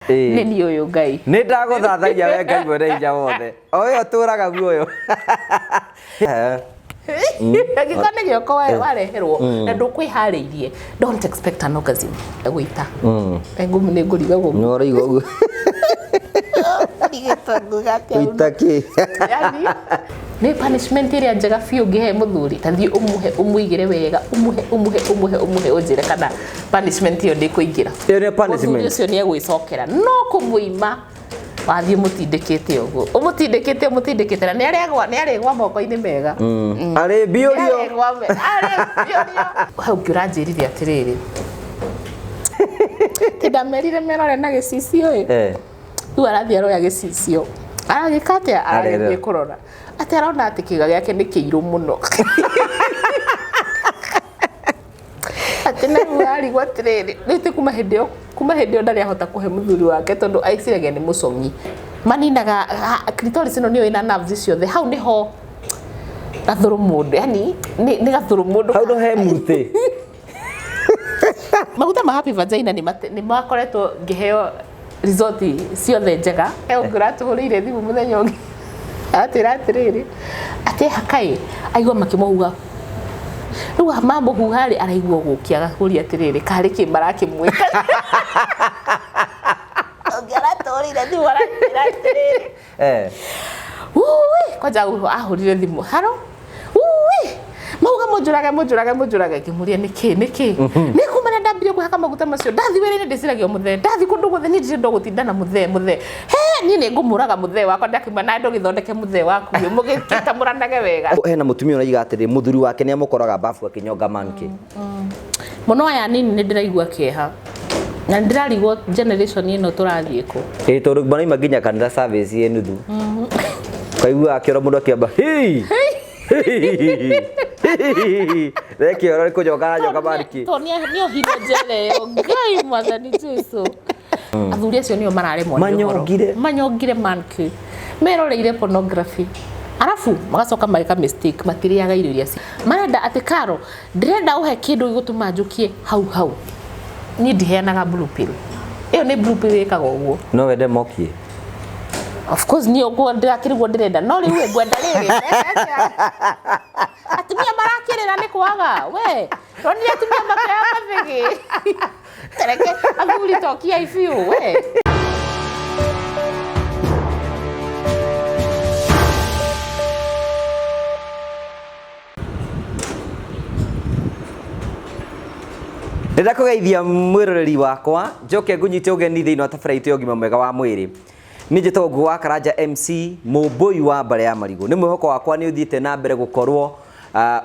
Nĩ niĩ ũyũ Ngai. Nĩ ndagũthathaia we Ngai mwene hinya wothe, o we ũtũũraga muoyo. Angĩkorwo nĩ gĩoko wareherwo na ndũkwĩharĩirie, don't expect an orgasm. Gũita. Nĩ ngũrigagwo. Nĩ ũraigua ũguo. Ndigĩtwo nguga atĩa. Gũita kĩ? Yani, nĩ punishment ĩrĩa njega biũ ũngĩhe mũthuri, ta thiĩ ũmũhe, ũmũigĩre wega, ũmũhe, ũmũhe, ũmũhe, ũmũhe, ũnjĩre kana punishment ĩyo ndĩkũingĩra. Ĩyo nĩ Mũthuri punishment. ũcio nĩ egwĩcokera, no kũmũima wathiĩ ũmũtindĩkĩte ũguo, ũmũtindĩkĩte, ũmũtindĩkĩte, na nĩ arĩgwa moko-inĩ mega. Arĩmbiũrio. Arĩmbiũrio. Hau ũngĩ ũranjĩrire atĩrĩrĩ, ti ndamerire merore na gĩcicio ĩ. Rĩu arathiĩ aroya gĩcicio, aragĩka atĩa? Aragĩthiĩ kũrora atĩ arona atĩ kĩga gĩake nĩ kĩirũ mũno. Atĩ na rĩu arigwo atĩrĩrĩ, rĩu ti kuma hĩndĩ ĩyo, kuma hĩndĩ ĩyo ndarĩ ahota kũhe mũthuri wake tondũ eciragia nĩ mũcong'i. Maninaga clitoris ĩno nĩyo ĩna nerves ciothe, hau nĩho gathũrũ mũndũ, yani nĩ gathũrũ mũndũ. Hau no he mũtĩ. Maguta ma Happy Vagina nĩ makoretwo ngĩheo result ciothe njega. He ũngĩ ũratũhũrĩire thimũ mũthenya ũngĩ aratwĩra atĩrĩrĩ, atĩ hakaĩ aigua makĩmũhuha, rĩu mamũhuha rĩ araigua gũkia agakũria atĩrĩrĩ, karĩ kĩ marakĩmwĩka. Ũngĩ aratũhũrĩire thimũ aratwĩra atĩrĩrĩ, Ui, kwanja ahũrire thimũ, haro, ui, mauga mũnjũrage, mũnjũrage, mũnjũrage. Ngĩmũria nĩkĩ, nĩkĩ? Nĩ kuma na ndambirie kwĩhaka maguta macio, ndathiĩ wĩra-inĩ ndĩciragia mũthee, ndathiĩ kũndũ guothe niĩ ndirĩ ndogũtinda na mũthee, mũthee. He, niĩ nĩ ngũmũraga mũthee wakwa, ndakiuma na ndũgĩthondeke mũthee waku, mũgĩtamũranage wega. Hena mũtumia ũraiga atĩrĩ, mũthuri wake nĩ amũkoraga bafu akĩnyonga monkey. Mũno aya nini nĩ ndĩraigua kĩeha. Na nĩ ndĩrarigwo generation ĩno tũrathiĩ kũ. Ĩĩ tondũ maraima nginya kanitha service ĩ nuthu. Kaigua akĩora mũndũ akĩamba hii. Rekĩoro nĩ kũnyonga aranyonga mariki. Tondũ nĩ ohirwo njera ĩyo. Ngai mwathani Jesu. Athuri acio nĩo mararemwo nĩ ũhoro. Manyongire. Manyongire monkey. Meroreire pornography. Arabu magacoka mageka mistake, matirĩaga irio iria marenda atĩ Karo, ndĩrenda ũhe kĩndũ gĩgũtũma njũkie hau hau. Niĩ ndiheanaga blue pill. Ĩyo nĩ blue pill ĩkaga ũguo. No wende mokie? Of course niĩ ũguo ndĩrakĩrigwo ndĩrenda, no rĩu ngwenda rĩrĩ. Atumia marakĩrĩra nĩ kwaga, we. Ronire atumia makĩoya mathĩgĩ. Tereke athuri tokiai biũ, we. Ndĩrakũgeithia mwĩroreri wakwa, njoke ngũnyite ũgeni thĩinĩ wa tabarĩra itũ ya ũgima mwega wa mwĩrĩ. Niĩ njĩtagwo Ngũgĩ wa Karanja MC, mũmbũi wa mbarĩ ya marigũ. Nĩ mwĩhoko wakwa nĩ ũthiĩte na mbere gũkorwo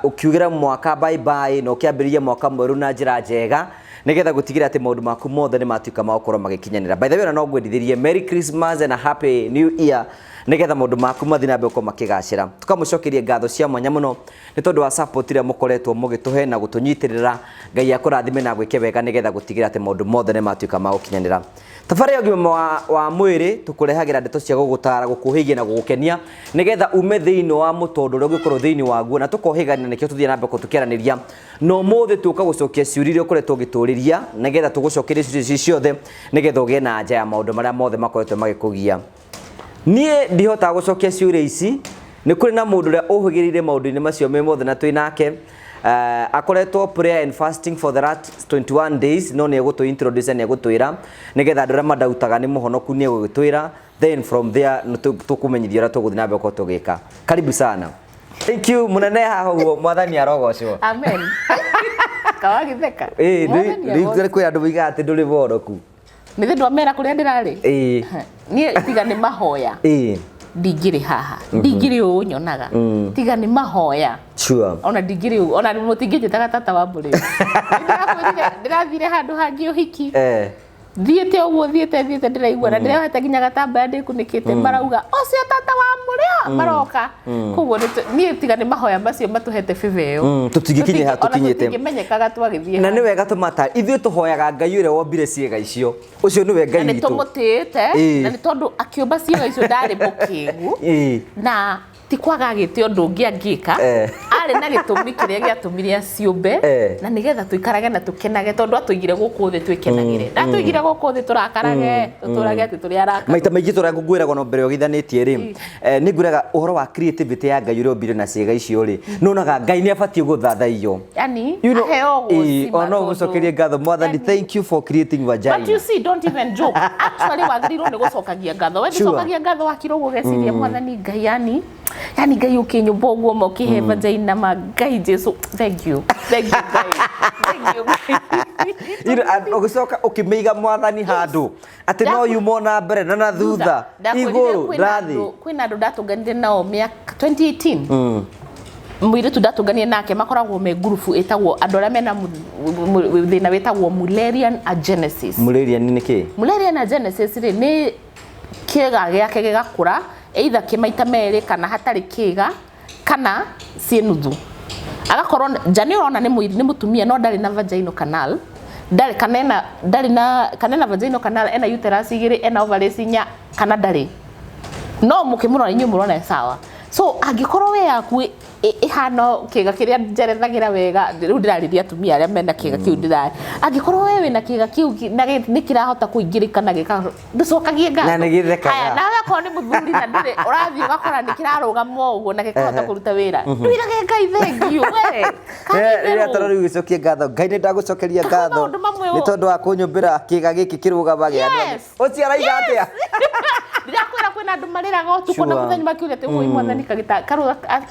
ũkiugĩra mwaka bye bye na ũkĩambĩrĩria mwaka mwerũ na njĩra njega, nĩgetha gũtigĩrĩra atĩ maũndũ maku mothe nĩ matuĩka ma gũkorwo magĩkinyanĩra. By the way, ona no ngwendithĩrie Merry Christmas and a Happy New Year, nĩgetha maũndũ maku mathiĩ na mbere gũkorwo makĩgacĩra. Tũkamũcokeria ngatho cia mwanya mũno nĩ tondũ wa support ĩrĩa mũkoretwo mũgĩtũhe na gũtũnyitĩrĩra. Ngai akũrathime na agwĩke wega nĩgetha gũtigĩrĩra atĩ maũndũ mothe nĩ matuĩka ma gũkinyanĩra. Tabarĩra ya ũgima wa mwĩrĩ tũkũrehagĩra ndeto cia gũgũtara, gũkũhĩgia na gũgũkenia nĩgetha ume thĩinĩ wa mũtondo ũrĩa ũngĩkorwo thĩinĩ waguo, na tũkohĩgania, nĩkĩo tũthiĩ na mbere tũkĩaranĩria. Na ũmũthĩ tũka gũcokia ciũria iria ũkoretwo ũgĩtũrĩria nĩgetha tũgũcokerie ciũria ici ciothe nĩgetha ũgĩe na anja ya maũndũ marĩa mothe makoretwo magĩkũgia. Niĩ ndihotaga gũcokia ciũria ici, nĩ kũrĩ na mũndũ ũrĩa ũhĩgĩrĩire maũndũ-inĩ macio me mothe na twĩ nake. Akoretwo prayer and fasting for the last 21 days, no nĩ egũtũ introduce, nĩ egũtwĩra nĩgetha andũ arĩa mandautaga nĩ mũhonoku, nĩ egũgĩtwĩra, then from there nĩ tũkũmenyithia ũrĩa tũgũthiĩ na mbere gũkorwo tũgĩka. Karibu sana. Thank you mũnene haha ũguo, mwathani arogocwo. Amen. Kawagitheka. Ĩĩ, Mwathani rĩu arogocwo. kwĩ andũ moigaga atĩ ndũrĩ mũhonoku. Nĩ thĩ ndwamera kũrĩa ndĩrarĩ? Ĩĩ. Niĩ tiga nĩ mahoya. Ĩĩ. Ndingĩrĩ haha. Ndingĩrĩ ũũ nyonaga. Tiga nĩ mahoya. Sure. Ona ndingĩrĩ ũũ, ona mũtingĩnjĩtaga tata wa mbũrĩ. Ndĩrakwĩrire, ndĩrathire handũ hangĩ ũhiki. Thiĩte ũguo, thiĩte, thiĩte ndĩraigua na ndĩrehete nginya gatambaya ndĩkunĩkĩte, marauga ũcio tata wa mũrĩo maroka. Koguo niĩ tiga nĩ mahoya macio matũhete favor ĩyo. Tũtingĩkinya haha Ona tũkinyĩte. tũtingĩmenyekaga twagĩthiĩ Na nĩ haha. wega tũmata, ithuĩ tũhoyaga Ngai ũrĩa wombire ciĩga icio. Ũcio nĩwe Ngai Na nĩ witũ. tũmũtĩĩte, na nĩ tondũ akĩũmba ciĩga icio ndarĩ mũkĩgu. Na Ti kwaga agĩte ũndũ ũngĩ angĩka. Arĩ na gĩtũmi kĩrĩa gĩatũmire aciũmbe na nĩgetha tũikarage na tũkenage, tondũ atũigire gũkũ thĩ twĩkenagĩre. Ndatũigire gũkũ thĩ tũrakarage, tũtũrage atĩ tũrĩ arakara. Maita maingĩ tũrĩa ngwĩragwo no mbere ũgeithanĩtie rĩ, nĩ ngwĩraga ũhoro wa creativity ya Ngai ũrĩa ombire na ciĩga icio rĩ, nĩonaga Ngai nĩ abatiĩ gũthathaiyo. Yani aheo gũcima. Ona ũgũcokerie ngatho Mwathani, thank you for creating vagina. But you see, don't even joke. Actually wagĩrĩirwo nĩ gũcokagia ngatho. We ndũcokagia ngatho wakira ũguo ũgeciria Mwathani Ngai, yani Ngai ũkĩnyũmba ũguo ma ũkĩhe vagina ma Ngai Jesu, thank you. Thank you Ngai. Thank you Ngai. Ũgĩcoka ũkĩmĩiga Mwathani handũ atĩ no yuma na mbere na na thutha igũrũ ndathi. Kwĩna andũ ndatũnganire nao mĩaka 2018. Mũirĩtu ndatũnganire nake makoragwo me ngurubu ĩtagwo andũ arĩa mena thĩna wĩtagwo Mullerian agenesis. Mullerian nĩ kĩ? Mullerian agenesis rĩ, nĩ kĩga gĩake gĩgakũra either kĩmaita merĩ kana hatarĩ kĩga kana ciĩ nuthu. Agakorwo nja nĩ ũrona nĩ mũtumia no ndarĩ na vaginal canal, ndarĩ kana ena ndarĩ na kana ena vaginal canal, ena uterus igĩrĩ, ena ovaries inya kana ndarĩ. No mũkĩmũrora inyuĩ mũrona sawa. So angĩkorwo we yaku ĩhana kĩga kĩrĩa njerethagĩra wega, rĩu ndĩrarĩria atumia arĩa mena kĩga kĩu ndĩra. Angĩkorwo we wĩna kĩga kĩu na nĩ kĩrahota kũingĩrĩka na gĩka, ndũcokagie ngatho. Na nĩ gĩthekaga. Aya, nawe akorwo nĩ mũthuri na ndũrĩ ũrathiĩ ũgakora nĩ kĩrarũgama ũguo na gĩkahota kũruta wĩra, ndwĩrage Ngai thengiũ we. Rĩrĩa toro rĩu gĩcokie ngatho Ngai, nĩ ndagũcokeria ngatho nĩ tondũ wa kũnyũmbĩra kĩga gĩkĩ kĩrũgamaga. Ũcio araiga atĩa? Ndĩrakwĩra kwĩna andũ marĩraga ũtukũ na mũthenya makiuga atĩ ũi Mwathani kagĩta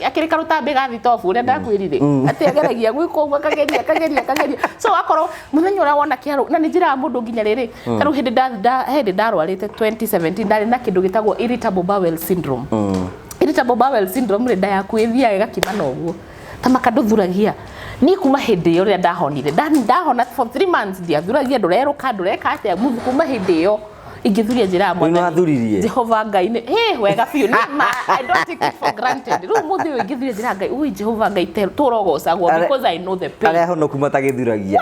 akĩrĩ karũtambĩ ga thitobu ũrĩa ndakwĩrire atĩ ageragia gwĩka ũguo, akageria akageria akageria. So akorwo mũthenya ũrĩa wona kĩarũ, na nĩ njĩraga mũndũ nginya rĩrĩ, ta rĩu hĩndĩ ndarwarĩte 2017 ndarĩ na kĩndũ gĩtagwo irritable bowel syndrome. Irritable bowel syndrome rĩ, nda yaku ĩthiaga ĩgakimana ũguo ta makandũthuragia. Niĩ kuma hĩndĩ ĩyo rĩrĩa ndahonire, ndahona for 3 months ndiathuragia, ndũrerũka ndũreka atĩa, kuma hĩndĩ ĩyo ingĩthuria njĩra ya Mwathani Jehova Ngai nĩ wega biũ nĩ ma, I don't take it for granted. Rĩu mũthĩ ũyũ ingĩthuria njĩra ya Ngai, ui Jehova Ngai tũrogocagwo because I know the pain. Arĩa honoku matagĩthuragia.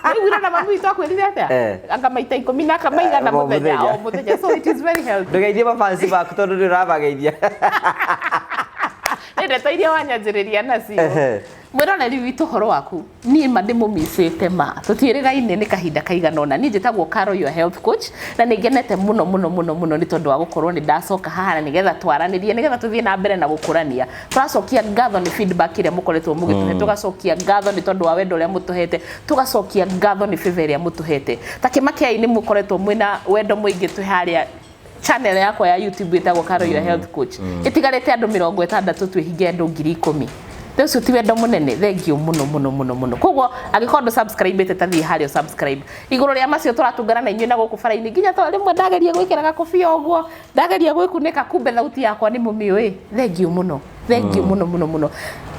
Rĩu na mami witũ akwĩrire atĩa? Anga maita 10 na kamaigana mũthenya o mũthenya. So it is very healthy. Ndũgeithie mafansi maku tondũ nĩ ũramageithia. Nĩ ndeto iria wanyanjĩrĩria nacio. Mwĩroreri witũ ũhoro waku, niĩ ma ndĩmũmicĩte ma, tũtiĩrĩgaine nĩ kahinda kaigana ũna. Niĩ njĩtagwo Carol, your health coach, na nĩ ngenete mũno mũno mũno mũno nĩ tondũ wa gũkorwo nĩ ndacoka haha na nĩgetha twaranĩrie, nĩgetha tũthiĩ na mbere na gũkũrania. Tũracokia ngatho nĩ feedback ĩrĩa mũkoretwo mũgĩtũhe, tũgacokia ngatho nĩ tondũ wa wendo ũrĩa mũtũhete, tũgacokia ngatho nĩ favor ĩrĩa mũtũhete. Ta kĩmakiai nĩ mũkoretwo mwĩna wendo mũingĩ twĩ harĩa channel yakwa ya YouTube ĩtagwo Carol your health coach. Ĩtigarĩte andũ 60 twĩhinge andũ 10,000. Ũcio ti wendo mũnene, thank you mũno mũno mũno mũno. Koguo angĩkorwo ndũ subscribe ĩte, tathiĩ harĩa subscribe. Igũrũ rĩa macio tũratũngana na inyuĩ na gũkũ bara-inĩ nginya to rĩmwe ndageria gwĩkĩra gakobia ũguo, ndageria gwĩkunĩka kumbe thauti yakwa nĩ mũmĩũĩ. Thank you mũno. Thank you mũno mũno mũno.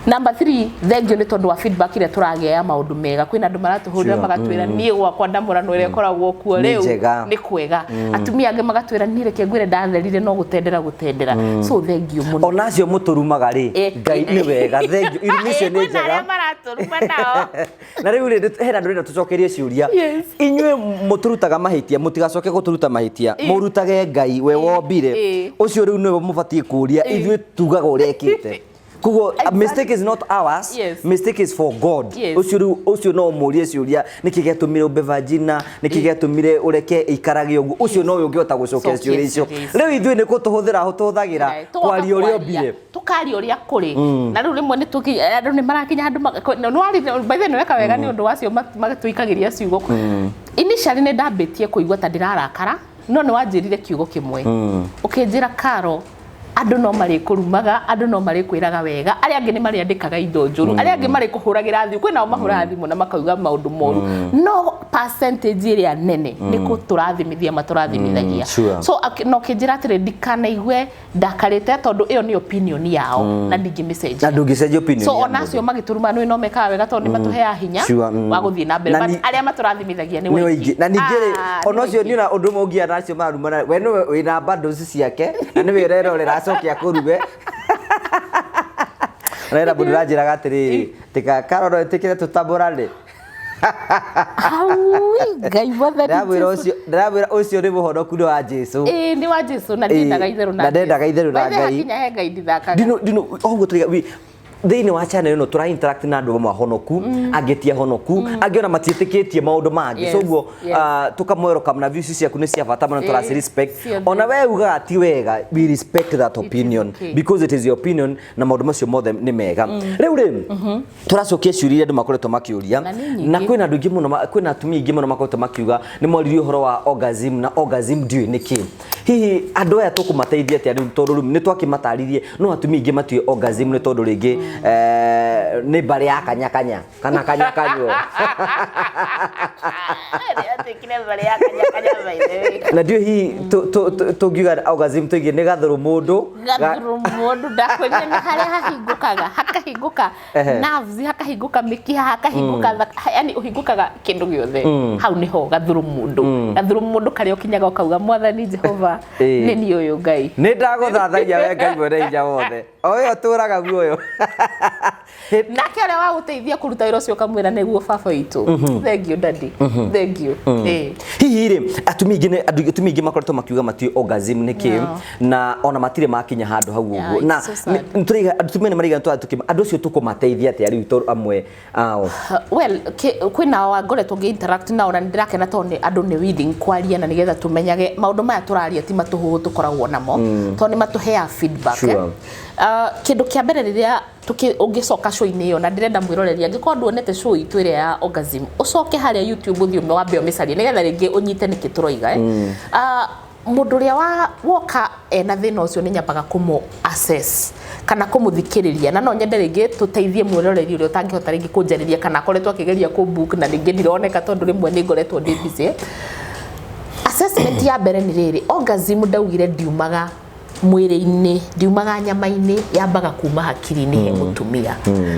Number 3, thank you nĩ tondũ wa feedback ĩrĩa tũragĩa ya maũndũ mega. Kwĩna andũ maratũhũrĩra magatwĩra niĩ gwakwa ndamũrano ĩrĩa ĩkoragwo kuo rĩu nĩ kwega. Atumia angĩ magatwĩra niĩ reke ngwĩre ndatherire no gũtendera gũtendera. So thank you mũno. Ona acio mũtũrumaga rĩ, Ngai nĩ wega, thank you. Irumi icio nĩ njega. Kwĩna arĩa maratũruma nao. Na rĩu rĩ, hena andũ renda tũcokerie ciũria. Inyuĩ mũtũrutaga mahĩtia, mũtigacoke gũtũruta mahĩtia. Mũrutage Ngai we wombire. Ũcio rĩu nĩwe mũbatiĩ kũũria, ithuĩ tugaga ũrĩa ekĩte. Koguo mistake is not ours, mistake is for God. Ũcio rĩu ũcio no ũmũrie ciũria, nĩkĩ gĩatũmire ũmbe vagina, nĩkĩ gĩatũmire ũreke ĩikarage ũguo. Ũcio nowe ũngĩhota gũcokia ciũria icio. Rĩu ithuĩ nĩ gũtũhũthĩra tũhũthagĩra kwaria ũrĩa ombire. Tukaria ũrĩa kũrĩ. Na rĩu rĩmwe nĩ andũ nĩ marakinya handũ by the way nĩ weka wega nĩ ũndũ wacio matũikagĩria ciugo. Initially nĩ ndambĩtie kũigua ta ndĩrarakara, no nĩ wanjĩrire kiugo kĩmwe. Ũkĩnjĩra Carol, andũ no marĩkũrumaga, andũ no marĩkwĩraga wega, arĩa angĩ nĩ marĩandĩkaga indo njũru, arĩa angĩ marĩkũhũragĩra thimũ, kwĩna o mahũraga thimũ na makauga maũndũ moru, no percentage ĩrĩa nene nĩ gũtũrathimithia matũrathimithagia. So no kĩnjĩra atĩrĩ, ndikanaigue ndakarĩte tondũ ĩyo nĩ opinion yao na ndingĩmĩcenjia. Na ndũngĩcenjia opinion. So ona acio magĩtũruma nĩ no mekaga wega tondũ nĩ matũheaga hinya wa gũthiĩ na mbere, but arĩa matũrathimithagia nĩ waingĩ. Na ningĩ rĩ, ona ũcio nĩ ona ũndũ ũmwe ũngĩona na acio mararumana, we nĩwe wĩna bundles ciake na nĩwe ũrerorera acoke akũrume. Na hena mũndũ ũranjĩraga atĩrĩrĩ, tika Carol no ĩtĩkĩre tũtamũrane. Ngai Mwathani. Ndamwĩra ũcio Ndĩramwĩra ũcio nĩ mũhonoku nĩ wa Jesu. Ĩĩ, nĩ wa Jesu na ndiendaga itherũ na ndendaga itherũ na By the way, Ngai. hakinya he Ngai ndithakaga. Ndino oguo tũrĩ thĩinĩ wa channel ĩno tũra interact na andũ amwe ahonoku, angĩ ti ahonoku, angĩ ona matiĩtĩkĩtie maũndũ mangĩ. So ũguo tũkamwelcome na views ciaku nĩ cia bata mũno, tũraci respect. Ciothe. Ona we ugaga ti wega, we respect that opinion okay. because it is your opinion na maũndũ macio mothe nĩ mega. Rĩu rĩ, tũracokia ciũria iria andũ makoretwo makĩũria, Na nĩ nyingĩ. na kwĩna andũ aingĩ mũno, kwĩna atumia aingĩ mũno makoretwo makiuga nĩ moririe ũhoro wa orgasm na orgasm ndiũĩ nĩ kĩ. Hihi andũ aya tũkũmateithia atĩa rĩu, tondũ rĩu nĩ twakĩmatarĩrie no atumia aingĩ matiũĩ orgasm nĩ tondũ rĩngĩ nĩ mbarĩ ya kanyakanya kana kanyakanywo. Nĩatuĩkire mbarĩ ya kanyakanya by the way. Na ndiũĩ hihi tũngiuga orgasm tũigie nĩ gathũrũ mũndũ Gathuru mũndũ, ndakwĩrire nĩ harĩa hahingũkaga, hakahingũka nerves, hakahingũka mĩkiha, hakahingũka yani ũhingũkaga kĩndũ gĩothe. Hau nĩho gathuru mũndũ, gathuru mũndũ karĩa ũkinyaga ũkauga, "Mwathani Jehova, nĩ niĩ ũyũ Ngai." Nĩ ndagũthathaia we Ngai mwene hinya wothe, o we ũtũraga muoyo. Nake ũrĩa wa gũteithia kũruta wĩra ũcio ũkamwĩra, "Nĩguo baba witũ, thank you daddy, thank you." Ĩĩ. Hihi rĩ, atumia aingĩ atumia aingĩ makoretwo makiuga matiũĩ orgasm nĩ kĩ, na ona matirĩ makinya handũ hau ũguo. It's Na so sad. nĩ tũraiga atumia nĩ maraiga tũrathiĩ tũkĩma andũ acio, tũkũmateithia atĩa rĩu tondũ amwe ao? Well, kwĩna wa ngoretwo ngĩ interact nao na nĩndĩrakena tondũ nĩ andũ nĩ willing kwaria na nĩgetha tũmenyage maũndũ maya tũraria ti matũhũhũ tũkoragwo namo, tondũ nĩ matũheaga feedback. Eh. Kĩndũ kĩa mbere rĩrĩa ũngĩcoka show-inĩ ĩyo, na ndĩrenda mwĩroreri, angĩkorwo nduonete show itũ ĩrĩa ya orgasm, ũcoke harĩa YouTube ũthiĩ wambe ũmĩcarie nĩgetha rĩngĩ ũnyite nĩkĩ tũroiga, eh. Mũndũ ũrĩa wa woka ena thĩna ũcio nĩ nyambaga kũmũ assess kana kũmũthikĩrĩria, na no nyende rĩngĩ tũteithie mwĩroreri ũrĩa ũtangĩhota rĩngĩ kũnjarĩria kana akoretwo akĩgeria kũ book na rĩngĩ ndironeka tondũ rĩmwe nĩ ngoretwo ndĩ busy. Assessment ya mbere nĩ rĩrĩ, orgasm ndaugire ndiumaga mwĩrĩ-inĩ, ndiumaga nyama-inĩ, yambaga kuma hakiri-inĩ he mũtumia.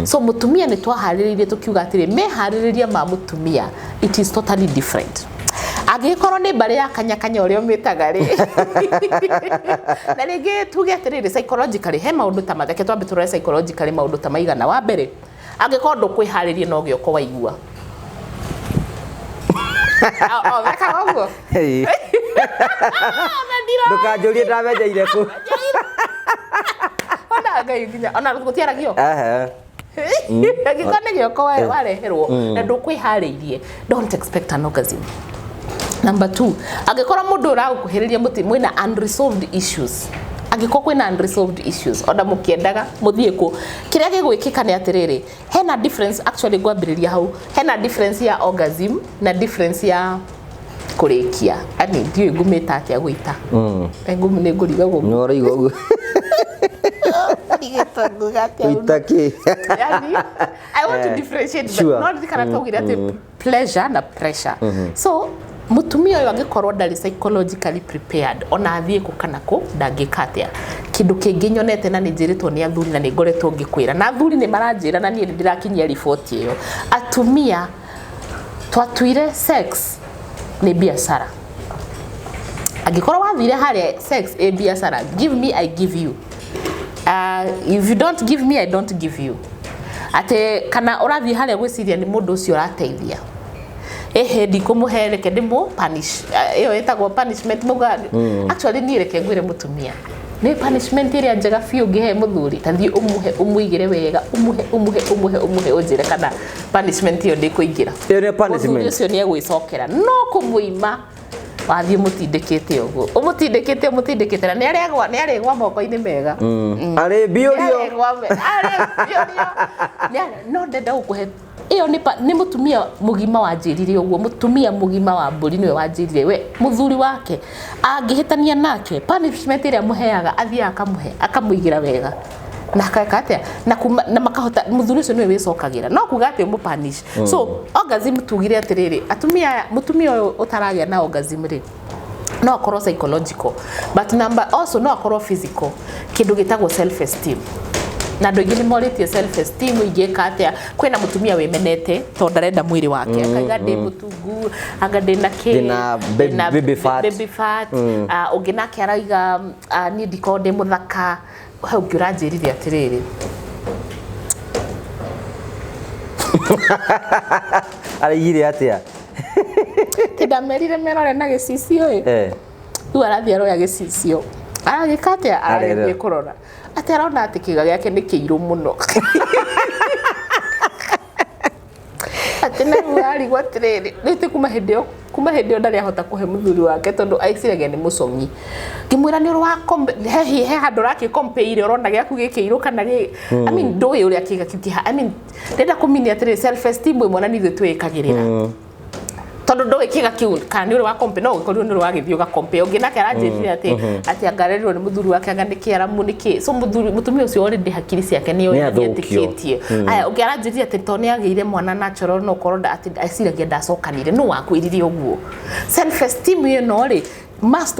So mũtumia nĩ twaharĩrĩirie tũkiuga atĩrĩ, meharĩrĩria ma mũtumia, it is totally different. Angĩgĩkorwo nĩ mbarĩ ya kanyakanya ũrĩa ũmĩtaga rĩ, na rĩngĩ tuge atĩrĩrĩ, psychologically he maũndũ ta reke twambe tũrore psychologically maũndũ ta maigana. Wa mbere, angĩkorwo ndũkwĩharĩrie no gĩoko waigua o mekaga ũguo. Hey. Ona ndira Ndũkanjũrie ndamenyeire kũ. Ona Ngai nginya ona gũtiaragio. Ehe. Angĩkorwo nĩ gĩoko wareherwo na ndũkwĩharĩirie, don't expect an orgasm. Number two, angĩkorwo mũndũ ũragũkuhĩrĩria mũtĩ mwĩna unresolved issues, angĩkorwo kwĩna unresolved issues, ona mũkĩendaga mũthiĩ kũ, kĩrĩa gĩgwĩkĩka nĩ atĩrĩrĩ, hena difference. Actually ngwambĩrĩria hau, hena difference ya orgasm na difference ya kũrĩkia, yani ndiũĩ ngumĩta atĩa gwĩta. Ngumu nĩ ngũrigagwo. Nĩ ũraigua ũguo. Ngũrigĩtwo nguga atĩa? Gũita kĩ? Yani I want to differentiate, but no ririkana twaugire atĩ pleasure na pressure. So mutumia ũyũ angĩkorwo ndarĩ psychologically prepared, ona athiĩ kũ kana kũ, ndangĩka atĩa. Kĩndũ kĩngĩ nyonete na nĩ njĩrĩtwo nĩ athuri na nĩ ngoretwo ngĩkwĩra na athuri nĩ maranjĩra na niĩ nĩ ndĩrakinyia riboti ĩyo, atumia twatuire sex nĩ biacara. Angĩkorwo wathire harĩa sex ĩ biacara, give me, I give you. If you don't give me, I don't give you. Atĩ kana ũrathiĩ harĩa gwĩciria nĩ mũndũ ũcio ũrateithia, ĩhĩ ndikũmũhe, reke ndĩmũ punish. Ĩyo ĩtagwo punishment mauga. Actually niĩ reke ngwĩre, mũtumia nĩ punishment ĩrĩa njega biũ ũngĩhe mũthuri, ta thiĩ ũmũhe, ũmũigĩre wega, ũmũhe, ũmũhe, ũmũhe, ũmũhe, ũnjĩre kana punishment ĩyo ndĩkũingĩra. Ĩyo nĩ Mũthuri punishment. Ũcio nĩ egwĩcokera no kũmũima wathiĩ ũmũtindĩkĩte ũguo, ũmũtindĩkĩte, ũmũtindĩkĩte, na nĩ arĩgwa moko-inĩ mega. Arĩ mbiũrio. Arĩmbiũrio. No ndenda gũkũhe ĩyo nĩ mũtumia mũgima wanjĩrire ũguo, mũtumia mũgima wa mbũri nĩwe wanjĩrire we mũthuri wake angĩhĩtania nake, punishment ĩrĩa mũheaga, athiaga akamũhe, akamũigĩra wega na akeka atĩa na kuma, na makahota mũthuri ũcio nĩwe wĩcokagĩra no kuga atĩ ũmũpunish. So orgasm tugire atĩrĩrĩ, atumia aya, mũtumia ũyũ ũtaragĩa na orgasm rĩ, no akorwo psychological, but number also no akorwo physical, kĩndũ gĩtagwo self esteem. Na andũ aingĩ nĩ morĩtie self esteem ingĩka atĩa. Kwĩna mũtumia wĩmenete tondũ ndarenda mwĩrĩ wake, akaiga ndĩ mũtungu, anga ndĩ na kĩ. Ndĩna ndĩna baby fat. Baby fat. Ũngĩ nake arauga, "Niĩ ndikorwo ndĩ mũthaka." He ũngĩ ũranjĩrire atĩrĩrĩ, Araigire atĩa? Ti ndamerire merore na gĩcicio ĩ. Rĩu arathiĩ aroya gĩcicio, aragĩka atĩa? Aragĩthiĩ kũrora atĩ arona atĩ kĩga gĩake nĩ kĩirũ mũno, atĩ na rĩu arigwo atĩrĩrĩ, rĩu ti kuma hĩndĩ ĩyo, kuma hĩndĩ ĩyo ndarĩ ahota kũhe mũthuri wake tondũ eciragia nĩ mũcong'i. Ngĩmwĩra nĩ ũrĩ wa he he handũ ũrakĩ compare ũrona gĩaku gĩ kĩirũ kana gĩ, I mean, ndũĩ ũrĩa kĩga kĩu kĩha, I mean, ndĩrenda kũmini atĩrĩrĩ, self esteem ĩmwe na nĩ ithuĩ twĩĩkagĩrĩra tondũ ndũĩ kĩga kĩu kana nĩ ũrĩ wa compare, no ũgĩkorirwo nĩ ũrĩ wagĩthiĩ ũga compare. Ũngĩ nake aranjĩrire atĩ anga arerirwo nĩ mũthuri wake anga nĩ kĩaramu nĩ kĩ, so mũthuri, mũtumia ũcio already hakiri ciake nĩ Nĩ athũkio. nĩetĩkĩtie. Aya, ũngĩ aranjĩrire atĩ tondũ nĩ agĩire mwana natural, no korwo atĩ eciragia ndacokanire. Nũ wakwĩrire ũguo? Self esteem ĩno rĩ,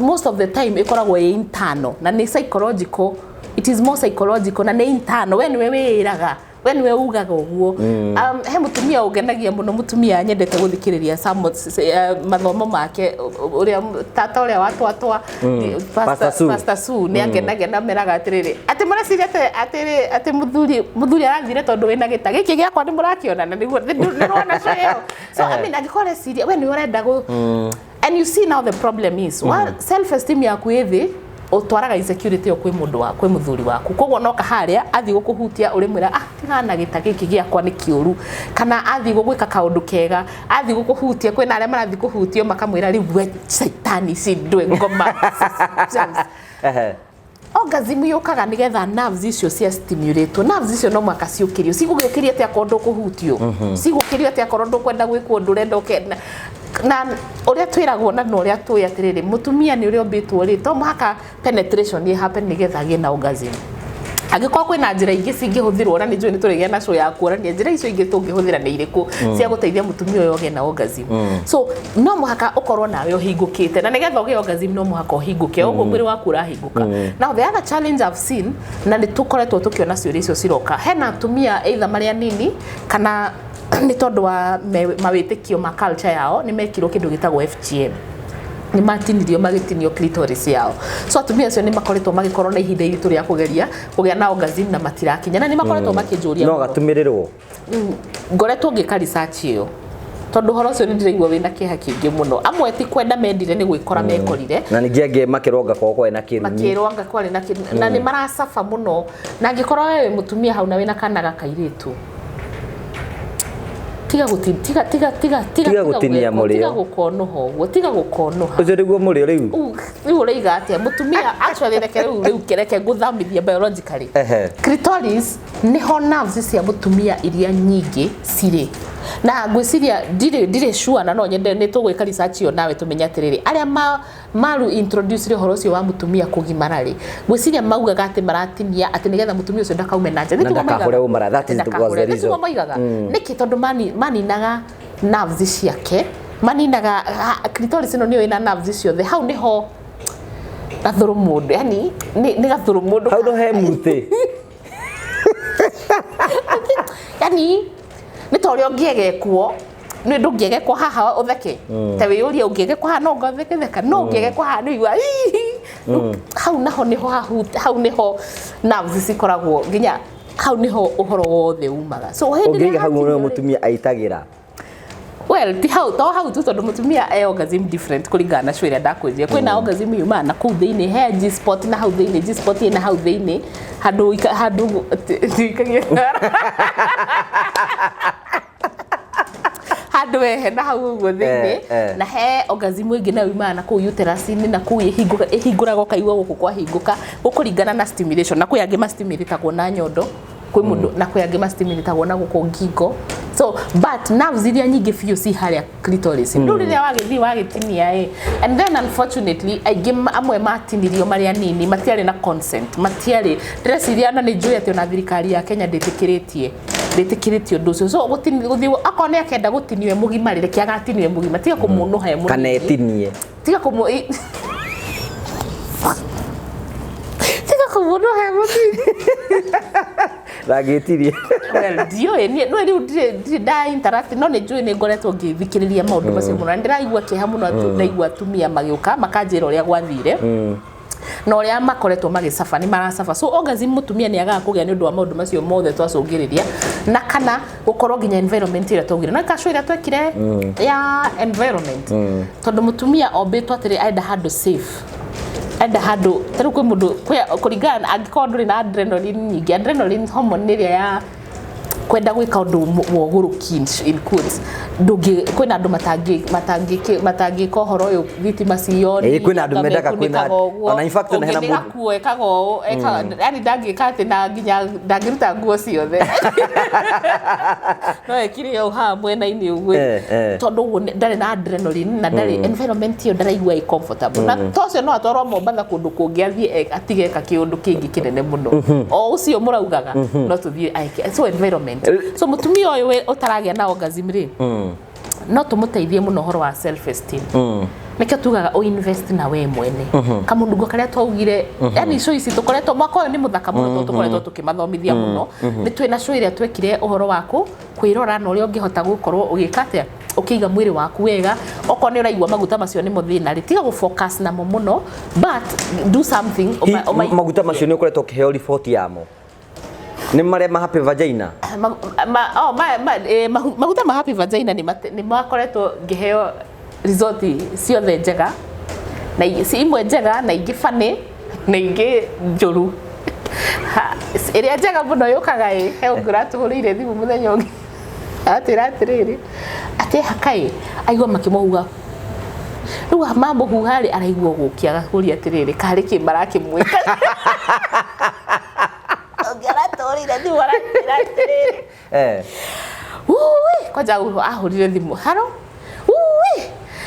most of the time ĩkoragwo ĩ internal na nĩ psychological. It is more psychological na nĩ internal. We nĩwe wĩĩraga, we nĩwe ugaga ũguo. He mũtumia ũngenagia mũno, mũtumia nyendete gũthikĩrĩria mathomo make, ũrĩa tata ũrĩa watwatwa Pastor Sue. Pastor Sue nĩ angenagia na meraga atĩrĩrĩ, atĩ mũreciria atĩ atĩrĩ atĩ mũthuri arathire tondũ wĩna gĩta gĩkĩ gĩakwa nĩ mũrakĩona na nĩguo nĩ rwona show ĩyo. So I mean, angĩkorwo ũreciria we nĩwe ũrenda gũ, and you see, now the problem is self esteem yaku ĩ thĩ, ũtwaraga insecurity ĩyo kwĩ mũndũ wa kwĩ mũthuri waku. Koguo noka harĩa athiĩ gũkũhutia, ũrĩmwĩra, "Ah, tigana, gĩta gĩkĩ gĩakwa nĩ kĩũru," kana athiĩ gũgwĩka kaũndũ kega, athiĩ gũkũhutia, kwĩna arĩa marathiĩ kũhutio makamwĩra, "Rĩu we caitani ici ndwe ngoma." Orgasm yũkaga nĩgetha nerves icio cia stimulate. Nerves icio no mũhaka ciũkĩrio. Cigũgĩũkĩrio atĩa akorwo ndũkũhutio? Cigũkĩrio atĩa akorwo ndũkwenda gwĩkwo ũndũ ũrenda ũke na ũrĩa twĩragwo na ũrĩa tũĩ atĩrĩrĩ, mũtumia nĩ ũrĩa ũmbĩtwo rĩ, to mũhaka penetration ĩ happen nĩgetha agĩe na orgasm. Angĩkorwo kwĩna njĩra ingĩ cingĩhũthĩrwo, na nĩ njũĩ nĩ tũrĩgĩa na show ya kuonania njĩra icio ingĩ tũngĩhũthĩra nĩ irĩkũ cia gũteithia mũtumia ũyũ agĩe na orgasm. So no mũhaka ũkorwo nawe ũhingũkĩte, na nĩgetha ũgĩe orgasm no mũhaka ũhingũke ũguo mwĩrĩ waku ũrahingũka. Now the other challenge I've seen, na nĩ tũkoretwo tũkĩona ciũria icio ciroka, hena atumia either marĩ anini kana nĩ tondũ wa mawĩtĩkio ma culture yao, nĩ mekirwo kĩndũ gĩtagwo FGM, nĩ matinirio, magĩtinio clitoris yao. So atumia acio nĩ makoretwo magĩkorwo na ihinda iritũ rĩa kũgeria kũgĩa na orgasm na matirakinya, na nĩ makoretwo makĩnjũria no mũno. Gatumĩrĩrwo. Ngoretwo ngĩka research ĩyo tondũ ũhoro ũcio nĩ ndĩraigua wĩna kĩeha kĩingĩ mũno. Amwe ti kwenda mendire, nĩ gwĩkora mekorire. Na ningĩ angĩ makĩrwo anga korwo kwarĩ na kĩrumi. Makĩrwo anga kwarĩ na kĩrumi, na nĩ maracaba mũno. Na angĩkorwo we wĩ mũtumia hau na wĩna kana ga kairĩtu, tiga gũti tiga tiga tiga tiga Tiga gũtinia gwĩkwo, mũrĩo. Tiga gũkonũha ũguo, tiga gũkonũha. Ũcio nĩguo mũrĩo rĩu. Rĩu ũraiga atĩa mũtumia? Actually, reke rĩu reke ngũthamithie biologically. Clitoris niho nerves cia mũtumia iria nyingĩ cirĩ, na ngwĩciria ndirĩ sure, na no nyende nĩ tũgwĩka research ĩyo nawe tũmenye atĩrĩrĩ, arĩa ma maru introduce ũhoro ũcio wa mũtumia kũgimara rĩ, ngwĩciria maugaga atĩ maratinia atĩ nĩgetha mũtumia ũcio ndakaume na nja. Na ndakahũre ũmara, that is the was the reason. Nĩtiguo moigaga. Nĩkĩ? Tondũ maninaga nerves ciake, maninaga clitoris ĩno nĩyo ĩna nerves ciothe. Hau nĩho gathũrũ mũndũ, yani nĩ gathũrũ mũndũ. Hau no he mũtĩ. Yani nĩ ta ũrĩa ũngĩegekwo, nĩ ndũngĩegekwo haha ũtheke, ta wĩyũrie, ũngĩegekwo haha no ngatheketheka, no ũngĩegekwo haha nĩ ũigua. Hau naho nĩho hau nĩho nerves cikoragwo, nginya hau nĩho ũhoro wothe umaga. So hĩndĩ ĩrĩa Ũngĩiga hau hatinio nĩho rĩ- mũtumia aitagĩra. Well, ti hau, to hau tu, tondũ mũtumia e orgasm different kũringana na show ĩrĩa ndakwĩrire. Kwĩna orgasm yumaga na kũu thĩinĩ, he G spot na hau thĩinĩ, G spot ĩna hau thĩinĩ handũ handũ ndikagia handũ ehe na hau ũguo thĩinĩ. Na he orgasm ĩngĩ nayo yumaga na kũu uterus-inĩ, na kũu ĩhingũraga ũkaigua gũkũ kwahingũka, gũkũringana na stimulation. Na kwĩ angĩ mastimulategwo na nyondo, kwĩ mũndũ, na kwĩ angĩ mastimulategwo na gũkũ ngingo. So but nerves iria nyingĩ biũ ci harĩa clitoris. Rĩu rĩrĩa wagĩthiĩ wagĩtinia ĩ, and then unfortunately aingĩ amwe matinirio marĩ anini, matiarĩ na consent, matiarĩ, ndĩreciria, na nĩ njũĩ atĩ ona thirikari ya Kenya ndĩtĩkĩrĩtie ũndũ ũcio. So gũthiĩ akorwo nĩ akenda gũtinio e mũgima rĩ, reke agatinio e mũgima, tiga kũmũnũha e Kana mũnini. etinie. Tiga kũmũnũha e mũnini. Ndangĩtirie. Well, ndiũĩ niĩ no rĩu ndirĩ nda interact, no nĩ njũĩ nĩ ngoretwo ngĩthikĩrĩria maũndũ macio mũno, na ndĩraigua kĩeha mũno ndaigua atumia magĩũka makanjĩra ũrĩa gwathire. Na ũrĩa makoretwo magĩcaba, nĩ maracaba. So orgasm mũtumia nĩ agaga kũgĩa nĩ ũndũ wa maũndũ macio mothe twacũngĩrĩria, na kana gũkorwo nginya environment ĩrĩa twaugire, no ikaco ĩrĩa twekire ya environment, tondũ mũtumia ombĩtwo atĩrĩ, arenda handũ safe, enda handũ ta rĩu kwĩ mũndũ kũringana na angĩkorwo ndũrĩ na adrenaline nyingĩ. Adrenaline hormone nĩ ĩrĩa ya kwenda gwĩka ũndũ wa ũgũrũki, in quotes. Ndũngĩ, kwĩna andũ matangĩka ũhoro ũyũ, thitima cioni. Ĩĩ, kwĩna andũ mendaga, ona in fact ona hena ũngĩ nĩ gakuo ekaga ũũ, yani ndangĩka atĩ na nginya ndangĩruta nguo ciothe, no ekire ũũ haha mwena-inĩ ũguo, tondũ ũguo ndarĩ na adrenaline na ndarĩ environment ĩyo, ndaraigua ĩ comfortable. Na to ũcio no atwarwo Mombatha kũndũ kũngĩ, athiĩ atige eka kĩũndũ kĩngĩ kĩnene mũno o ũcio mũraugaga no tũthiĩ aeke. So environment. So mũtumia ũyũ ũtaragĩa na orgasm rĩ, no tũmũteithie mũno ũhoro wa self esteem. Nĩkĩo tugaga ũinvest na we mwene kamũnungo karĩa twaugire. Yani show ici tũkoretwo mwaka ũyũ nĩ mũthaka mũno, tondũ tũkoretwo tũkĩmathomithia mũno. Nĩ twĩna show ĩrĩa twekire ũhoro waku kwĩrora na ũrĩa ũngĩhota gũkorwo ũgĩka atĩa, ũkĩiga mwĩrĩ waku wega. Okorwo nĩ ũraigua maguta macio nĩmo thĩna rĩ, tiga gũ-focus namo mũno, but do something. Maguta macio nĩ ũkoretwo ũkĩheo riboti yamo, nĩ marĩa ma Happy Vagina? Oh, maguta ma Happy Vagina nĩ makoretwo ngĩheo result ciothe njega na imwe njega na ingĩ funny na ingĩ njũru. Ĩrĩa njega mũno yũkaga ĩ he ũngĩ ũratũhũrĩire thimũ mũthenya ũngĩ, atwĩra atĩrĩrĩ, atĩ hakaĩ aigua makĩmũhuha. Rĩu mamũhuha rĩ, araigua gũkia, agakũria atĩrĩrĩ, karĩ kĩ marakĩmwĩka. Ũngĩ aratũhũrĩire thimũ aratwĩra atĩrĩrĩ, "Ui," kwanja ahũrire thimũ, "Haro, ui,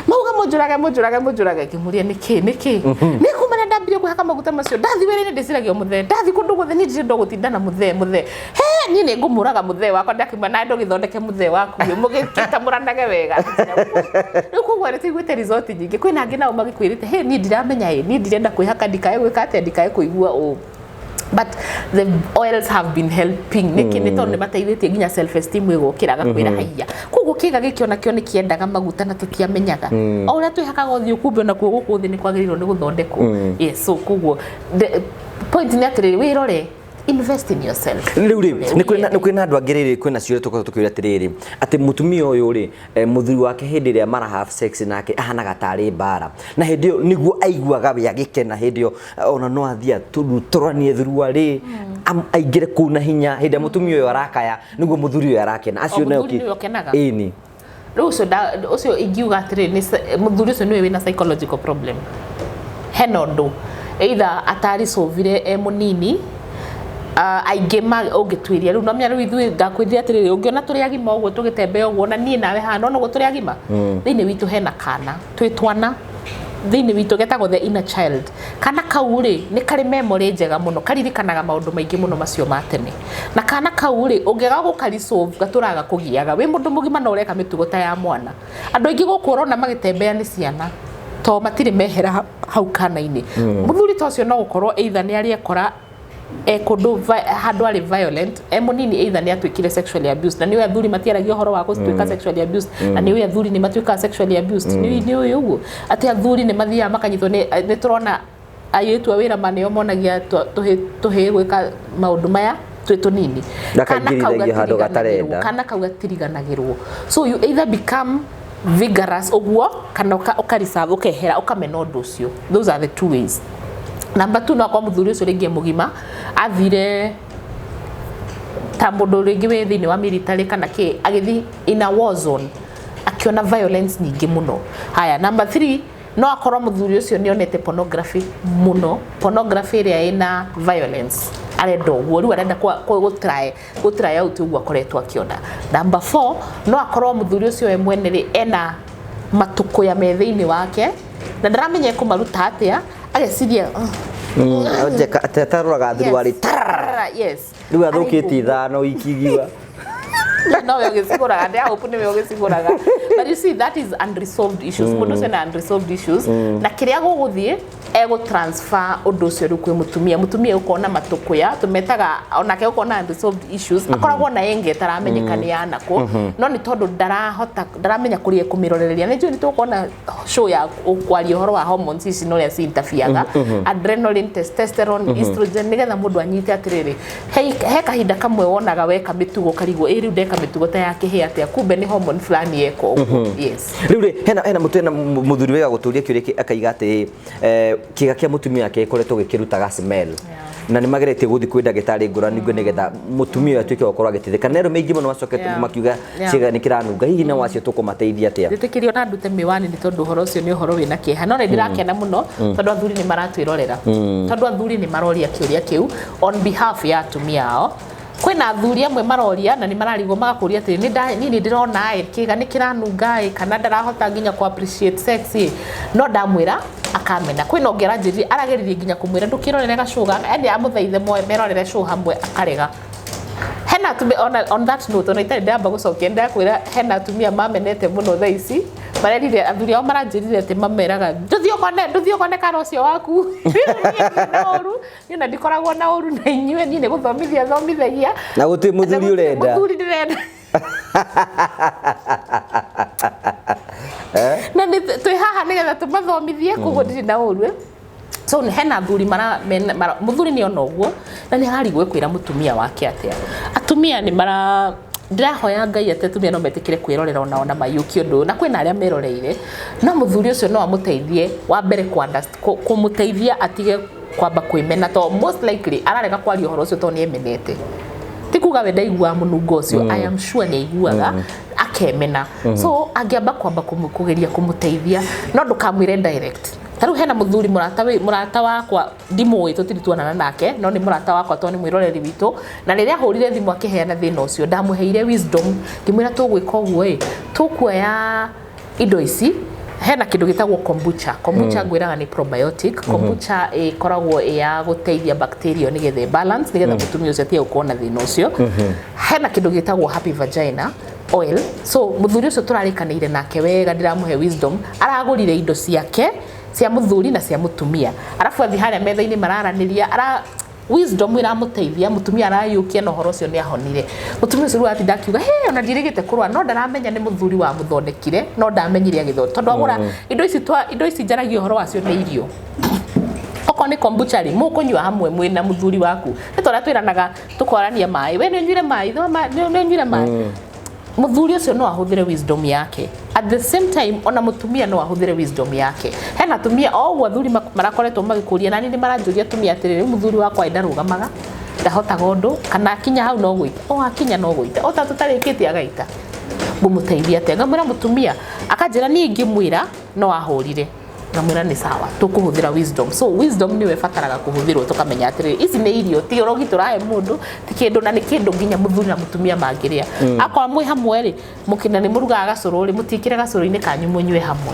mauga mũnjũrage, mũnjũrage, mũnjũrage." Ngĩmũria nĩkĩ, nĩkĩ. Nĩ kuma na ndambirie kwĩhaka maguta macio, ndathi wĩra-inĩ ndĩciragia o mũthee, ndathi kũndũ guothe niĩ ndirĩ gũtinda na mũthee. Mũthee he niĩ nĩ ngũmũraga mũthee wakwa. Ndakiuma na ndũgĩthondeke mũthee waku mũgĩtamũranage wega. Rĩu koguo nĩ tũiguĩte result nyingĩ. Kwĩna angĩ nao magĩkwĩrĩte, "He, niĩ ndiramenya ĩ, niĩ ndirenda kwĩhaka, ndikae gwĩka atĩa, ndikae kũigua ũũ." But the oils have been helping. Nĩkĩ? Nĩ tondũ nĩ mateithĩtie nginya self esteem ĩgũkĩra, agakwĩra haiya. Koguo kĩga gĩkĩ onakĩo nĩ kĩendaga maguta na tũtiamenyaga o ũrĩa twĩhakaga ũthiũ, kumbe onakuo gũkũ thĩ nĩ kwagĩrĩirwo nĩ gũthondekwo. Yes, so koguo the point nĩ atĩrĩrĩ, wĩrore, invest in yourself. Rĩu rĩ, nĩ kwĩna andũ angĩ rĩrĩ, kwĩna ciũria tũkoretwo tũkĩũria atĩrĩrĩ, atĩ mũtumia ũyũ rĩ, mũthuri wake hĩndĩ ĩrĩa mara have sex nake ahanaga tarĩ mbara, na hĩndĩ ĩyo nĩguo aiguaga we agĩkena. Hĩndĩ ĩyo ona no athiĩ atũrutũranie thuruarĩ, aingĩre kũu na hinya. Hĩndĩ ĩrĩa mũtumia ũyũ arakaya nĩguo mũthuri ũyũ arakena. Acio O nayo mũthuri nĩwe ũkenaga? Ĩni. Rĩu ũcio ũcio ingiuga atĩrĩrĩ, nĩ mũthuri ũcio nĩwe wĩna psychological problem. Hena ũndũ either atarisovire e mũnini. Aingĩ ũngĩtuĩria rĩu nomenya rĩu ithuĩ ndakwĩrire atĩrĩrĩ, ũngĩona tũrĩ agima ũguo, tũgĩtembea ũguo na niĩ nawe haha, nona ũguo tũrĩ agima, thĩinĩ witũ hena kana twĩ twana thĩinĩ witũ getagwo the inner child. Kana kau rĩ, nĩ karĩ memory njega mũno, karirikanaga maũndũ maingĩ mũno macio ma tene. Na kana kau rĩ, ũngĩaga gũkarisolve, gatũraga kũgiaga wĩ mũndũ mũgima na ũreka mĩtugo ta ya mwana. Andũ aingĩ gũkũ ũrona magĩtembea nĩ ciana, to matirĩ mehera hau kana-inĩ. Mũthuri ta ũcio no gũkorwo either nĩ arĩ ekora e kũndũ handũ arĩ violent e mũnini, either nĩ atuĩkire sexually abused, na nĩ ũĩ athuri matiaragia ũhoro wa gũtuĩka sexually abused, na nĩ ũĩ athuri nĩ matuĩkaga sexually abused. Nĩ ũĩ ũguo atĩ athuri nĩ mathiaga makanyitwo? Nĩ tũrona airĩtu a wĩra manĩo monagia tũhĩĩ gwĩka maũndũ maya twĩ tũnini. Kana kau Gakaingĩrithagia handũ gatiriganagĩrwo, gatarenda. Kana kau gatiriganagĩrwo. So you either become vigorous ũguo kana ũkareserve, ũkehera, ũkamena ũndũ ũcio. Those are the two ways. Number two, no akorwo mũthuri ũcio rĩngĩ e mũgima athire ta mũndũ rĩngĩ wĩ thĩinĩ wa military kana kĩ, agĩthiĩ in a war zone, akiona violence nyingĩ mũno. Haya, number three, no akorwo mũthuri ũcio nĩ onete pornography mũno, pornography ĩrĩa ĩna violence, arenda ũguo rĩu arenda gũ try out ũguo akoretwo akĩona. Number four, no akorwo mũthuri ũcio we mwene rĩ, ena matũkũya me thĩinĩ wake na ndaramenya ekũmaruta atĩa, ageciria Ataroraga thuruarĩ. Yes. Rĩu athũkĩtie ithano ikigiwa. Nowe ũgĩcigũraga, ndĩ hope nĩwe ũgĩcigũraga. But you see, that is unresolved issues. Mũndũ ũcio na unresolved issues na kĩrĩa gũgũthiĩ Egũ transfer ũndũ ũcio rĩu kwĩ mũtumia. Mũtumia ũkona matũkũya tũmetaga onake ũkona unresolved issues, akoragwo na ĩngĩ ĩtaramenyeka nĩ yanakũ, no nĩ tondũ ndarahota, ndaramenya kũrĩa ekũmĩrorereria. Nĩ njũĩ nĩ tũkuona show ya kwaria ũhoro wa hormones ici na ũrĩa ci interferega, adrenaline, testosterone, estrogen, nĩgetha mũndũ anyite atĩrĩrĩ, he kahinda kamwe wonaga weka mĩtugo ũkarigwo, ĩ rĩu ndeka mĩtugo ta ya kĩhĩ atĩa? Kumbe nĩ hormone fulani yeka ũguo, yes. Rĩu rĩ, hena mũtu hena mũthuri wega gũtũria kĩũria akaiga atĩ kĩga kĩa mũtumia wake gĩkoretwo gĩkĩrutaga smell na nĩ mageretie gũthiĩ kwĩ ndagĩtarĩ ngũrani ngwe nĩgetha mũtumia ũyũ atuĩke wa gũkorwo agĩteithĩka, na arũme aingĩ mũno macokete makiuga ciĩga nĩ kĩranunga. Hihi na wacio tũkũmateithia atĩa? Njĩtĩkĩrio na ndute mĩwani nĩ tondũ ũhoro ũcio nĩ ũhoro wĩna kĩeha, no nĩ ndĩrakena mũno tondũ athuri nĩ maratwĩrorera, tondũ athuri nĩ maroria kĩũria kĩu on behalf ya atumia ao. Kwĩna athuri amwe maroria na nĩ mararigwo, magakũria atĩrĩ, niĩ nĩ ndĩrona ĩ kĩga nĩ kĩranunga ĩ, kana ndarahota nginya ku appreciate sex ĩ, no ndamwĩra akamena. Kwĩna ũngĩ aranjĩrire arageririe nginya kũmwĩra ndũkĩrorere gacũũ gaka, yani amũthaithe merorere show hamwe, akarega. Hena atumia on that note, ona itarĩ ndamba gũcokia, ndakwĩra hena atumia mamenete mũno thaa ici, marerire athuri ao, maranjĩrire atĩ mameraga, ndũthiĩ ũkone kana ũcio waku. Niĩ ndirĩ na ũru, niĩ ona ndikoragwo na ũru na inyuĩ, niĩ nĩ gũthomithia thomithagia. Na gũtirĩ mũthuri Na gũtirĩ ũrenda. Mũthuri ndĩrenda na nĩ twĩ haha nĩgetha tũmathomithie, koguo ndirĩ na ũru, eh. So hena athuri mara, mara mũthuri nĩ ona ũguo na nĩ ararigwo kwĩra mũtumia wake atĩa. Atumia nĩ mara, ndĩrahoya Ngai atĩ atumia no metĩkĩre kwĩrorera onao na maiyũkie ũndũ ũyũ, na kwĩna arĩa meroreire. No mũthuri ũcio no amũteithie wa mbere kũmũteithia atige kwamba kwĩmena, to most likely ararega kwaria ũhoro ũcio tondũ nĩ emenete. Ti kuga we ndaiguaga mũnungo ũcio, I am sure nĩ aiguaga akemena. So angĩamba kwamba kũgeria kũmũteithia, no ndũkamwĩre direct. Ta rĩu hena mũthuri mũrata wakwa, ndimũĩ, tũtirĩ tuonana nake, no nĩ mũrata wakwa tondũ nĩ mwĩroreri witũ, na rĩrĩa ahũrire thimũ akĩheana thĩna ũcio, ndamũheire wisdom, ngĩmwĩra tũgwĩka ũguo ĩ, tũkuoya indo ici. Hena kĩndũ gĩtagwo kombucha. Kombucha ngwĩraga nĩ probiotic. Kombucha ĩkoragwo ĩ ya gũteithia bacteria nĩgetha ĩ balance, nĩgetha mũtumia ũcio atige gũkorwo na thĩna ũcio. Hena kĩndũ gĩtagwo Happy Vagina oil. So mũthuri ũcio tũrarĩkanĩire nake wega, ndĩramũhe wisdom, aragũrire indo ciake cia mũthuri na cia mũtumia, arabu athiĩ harĩa metha-inĩ mararanĩria, ara wisdom ĩramũteithia mũtumia arayũkia na ũhoro ũcio nĩ ahonire. Mũtumia ũcio rĩu atinda akiuga, he ona ndirĩgĩte kũrwara, no ndaramenya nĩ mũthuri wamũthondekire, no ndamenyire agĩthondeka, tondũ agũra indo ici twa indo ici njaragia ũhoro wacio nĩ irio. Okorwo nĩ kombucha rĩ, mũkũnyua hamwe mwĩna mũthuri waku, nĩ ta ũrĩa twĩranaga tũkwarania maĩ, we nĩ ũnyuire maĩ, nĩ ũnyuire maĩ. Mũthuri ũcio no ahũthĩre wisdom yake. At the same time, ona mũtumia no ahũthĩre wisdom yake. Hena atumia o ũguo athuri marakoretwo magĩkũria, nani nĩ maranjũria atumia atĩrĩrĩ, rĩu mũthuri wakwa ndarũgamaga, ndahotaga ũndũ, kana akinya hau no gũita, o akinya no gũita, o ta tũtarĩkĩtie agaita, ngũmũteithia atĩa? Ngamwĩra mũtumia akanjĩra niĩ ingĩmwĩra no ahũrire. Ngamwĩra nĩ sawa, tũkũhũthĩra wisdom. So wisdom nĩyo ĩbataraga kũhũthĩrwo, tũkamenya atĩrĩrĩ, ici nĩ irio, ti ũrogi tũrahe mũndũ, ti kĩndũ, na nĩ kĩndũ nginya mũthuri na mũtumia mangĩrĩa. Akorwo mwĩ hamwe rĩ, mũkĩna nĩ mũrugaga gacũrũ rĩ, mũtiĩkĩre gacũrũ-inĩ kanyu, mũnyue hamwe,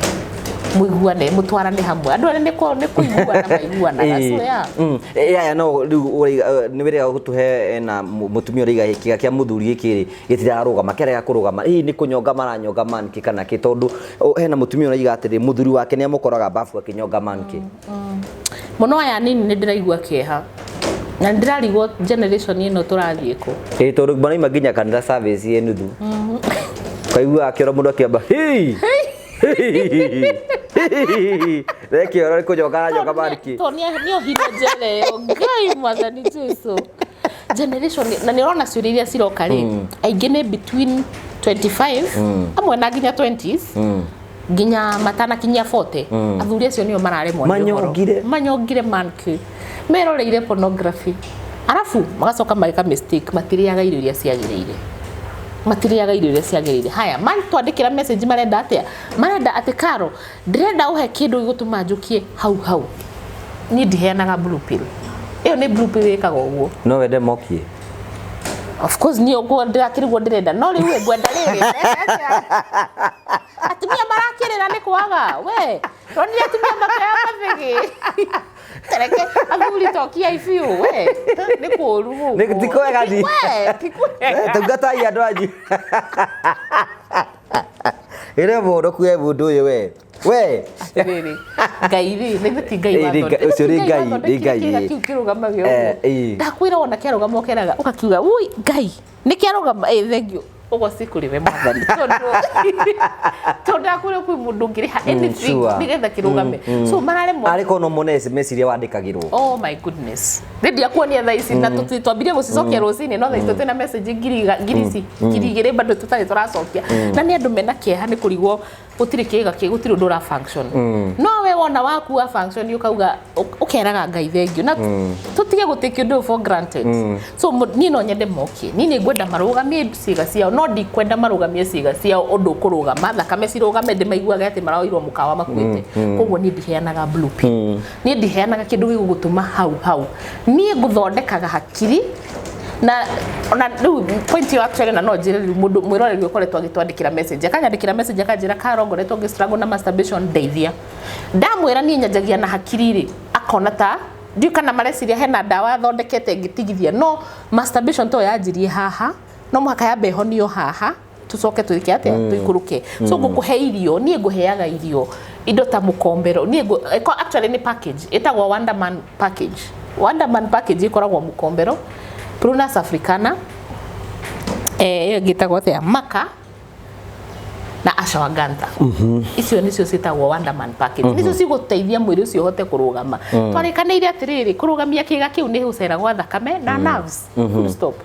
mũiguane, mũtwarane hamwe. Andũ arĩa nĩ kũiguana maiguanaga, so yeah. Yaya, no rĩu nĩ wĩrĩga gũtũhe na mũtumia ũraiga kĩga kĩa mũthuri gĩkĩ rĩ gĩtirarũgama, kĩarega kũrũgama, hihi nĩ kũnyonga maranyonga monkey kana kĩ? Tondũ hena mũtumia ũraiga atĩrĩ, mũthuri wake nĩ amũkoraga bafu akĩnyonga monkey. Mũno aya nini nĩ ndĩraigua kĩeha na nĩ ndĩrarigwo generation ĩno tũrathiĩ kũ. Ĩ tondũ maraima nginya kanitha service ĩ nuthu, kaigua akĩora mũndũ akĩamba hii rekĩoro nĩ kũnyonga aranyonga monkey. Tondũ nĩ ohire njera ĩyo, Ngai Mwathani Jesu. Generation na nĩ ũrona ciũria iria ciroka rĩ, aingĩ nĩ between 25, amwe na nginya 20s, nginya matanakinyia 40. Athuri acio nĩo mararemwo nĩ ũhoro. Manyongire. Manyongire monkey, meroreire pornography, arabu magacoka mageka mistake, matirĩaga irio iria ciagĩrĩire, matirĩaga irio iria ciagĩrĩire. Haya, twandĩkĩra message, marenda atĩa? Marenda atĩ, Karo, ndĩrenda ũhe kĩndũ gĩgũtũma njũkie hau hau. Niĩ ndiheanaga blue pill. Ĩyo nĩ blue pill ĩkaga ũguo. No wende mokie? Of course, niĩ ũguo ndĩrakĩrigwo ndĩrenda, no rĩu ngwenda rĩrĩ atumia marakĩrĩra nĩ kwaga we ronire atumia makĩoya mathĩgĩ. Tereke athuri tokiai biũ, we nĩ kũũru gũkũ. Ti kwega thi. We, ti kwega. Tungatai andũ anyu ĩrĩ mũndũ kuhe mũndũ ũyũ we. We. Atĩrĩrĩ, Ngai rĩ, na ithuĩ ti Ngai Ĩ, nĩ Ngai- ũcio nĩ Ngai, nĩ Ngai, kĩga ĩ. kĩu kĩrũgamage Eh, ũguo. ĩ. Ndakwĩra wona kĩarũgama ũkeraga ũgakiuga ui Ngai nĩ kĩarũgama, ĩ thengiũ ũguo cikũrĩ we mwathani, tondũ ndakwĩra kwĩ mũndũ ũngĩrĩha anything sure. nĩgetha kĩrũgame, so mararemwo. Arĩ korwo no mone SMS iria wandĩkagĩrwo. Oh my goodness, nĩ ndiakuonia thaa ici na twambirie gũcicokia rũcinĩ, no thaa ici twĩna message ngiri ici 2,000 bado tũtarĩ tũracokia, na nĩ andũ mena kĩeha nĩ kũrigwo gũtirĩ kĩga kĩ gũtirĩ ũndũ ũra function. No we wona waku wa function ũkauga ũkeraga Ngai thengiũ, na tũtige gũtake ũndũ ũyũ for granted. So niĩ no nyende mokie, niĩ nĩ ngwenda marũgamie ciĩga ciao, no ndikwenda marũgamie ciĩga ciao ũndũ ũkũrũgama thakame cirũgame ndĩmaiguage atĩ maroirwo mũkawa makuĩte. Koguo niĩ ndiheanaga blue pill, niĩ ndiheanaga kĩndũ gĩgũgũtũma hau hau, niĩ ngũthondekaga hakiri na ona rĩu point ĩyo actually. Na no njĩre rĩu mũndũ mwĩroreri ũkoretwo agĩtwandĩkĩra message, akanyandĩkĩra message akanjĩra, "Karo, ngoretwo ngĩ struggle na masturbation, ndeithia." Ndamwĩra niĩ nyanjagia na hakiri rĩ, akona ta ndiũ kana mareciria hena ndawa thondekete ngĩtigithia. No masturbation to yanjirie haha, no mũhaka yambe ĩhonio haha, tucoke twĩke atĩa, tũikũrũke. So ngũkũhe irio, niĩ ngũheaga irio indo ta mũkombero. Niĩ actually nĩ package ĩtagwo Wonderman package. Wonderman package ĩkoragwo mũkombero, Prunus africana, ĩyo ĩngĩ ĩtagwo atĩa, maka na ashwagandha. Icio nĩcio ciĩtagwo Wonderman package, nĩcio cigũteithia mwĩrĩ ũcio ũhote kũrũgama. Twarĩkanĩire atĩrĩrĩ, kũrũgamia kĩga kĩu nĩ gũcera gwa thakame na nerves, full stop.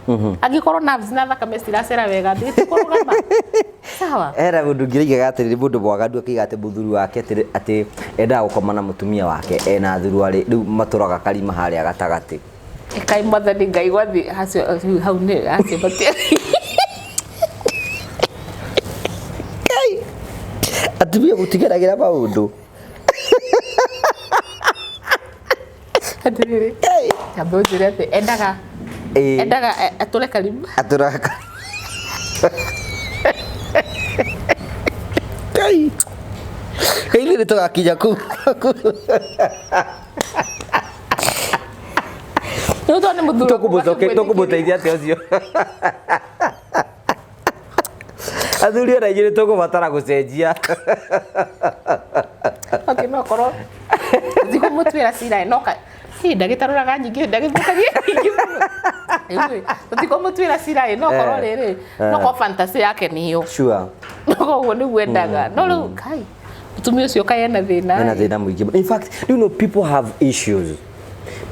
Angĩkorwo nerves na thakame citiracera wega, ndĩkũrũgama sawa. Hena mũndũ ũngĩ atĩrĩrĩ, mũndũ mwaganu akĩiga atĩ mũthuri wake atĩ endaga gũkoma na mũtumia wake ena thuruarĩ, rĩu matũraga karima harĩa gatagatĩ. Kai, mwathani Ngai, gwathi hacio hau nĩ acio batie. Atumia gũtigeragĩra maũndũ. Atĩrĩrĩ, nyambe ũnjĩre atĩ endaga endaga atũre karima. Atũraga karima. Ngai. Ngai, ithuĩ nĩ tũgakinya kũu. Nĩ tondũ nĩ mũthuri. Tũkũmũteithia atĩa ũcio? Athuri ona inyuĩ nĩ tũkũbatara gũcenjia. Okay, no korwo thikũmũtuĩra cira, no ka hi ndagĩtarũraga nyingĩ, ndagĩthũkagia nyingĩ mũno. Rĩu tũtikũmũtuĩra cira, no korwo rĩrĩ, no korwo fantasy yake nĩyo. No koguo nĩguo endaga, no rĩu kai mũtumia ũcio kaĩ ena thĩna. Ena thĩna mũingĩ. In fact, you know, people have issues,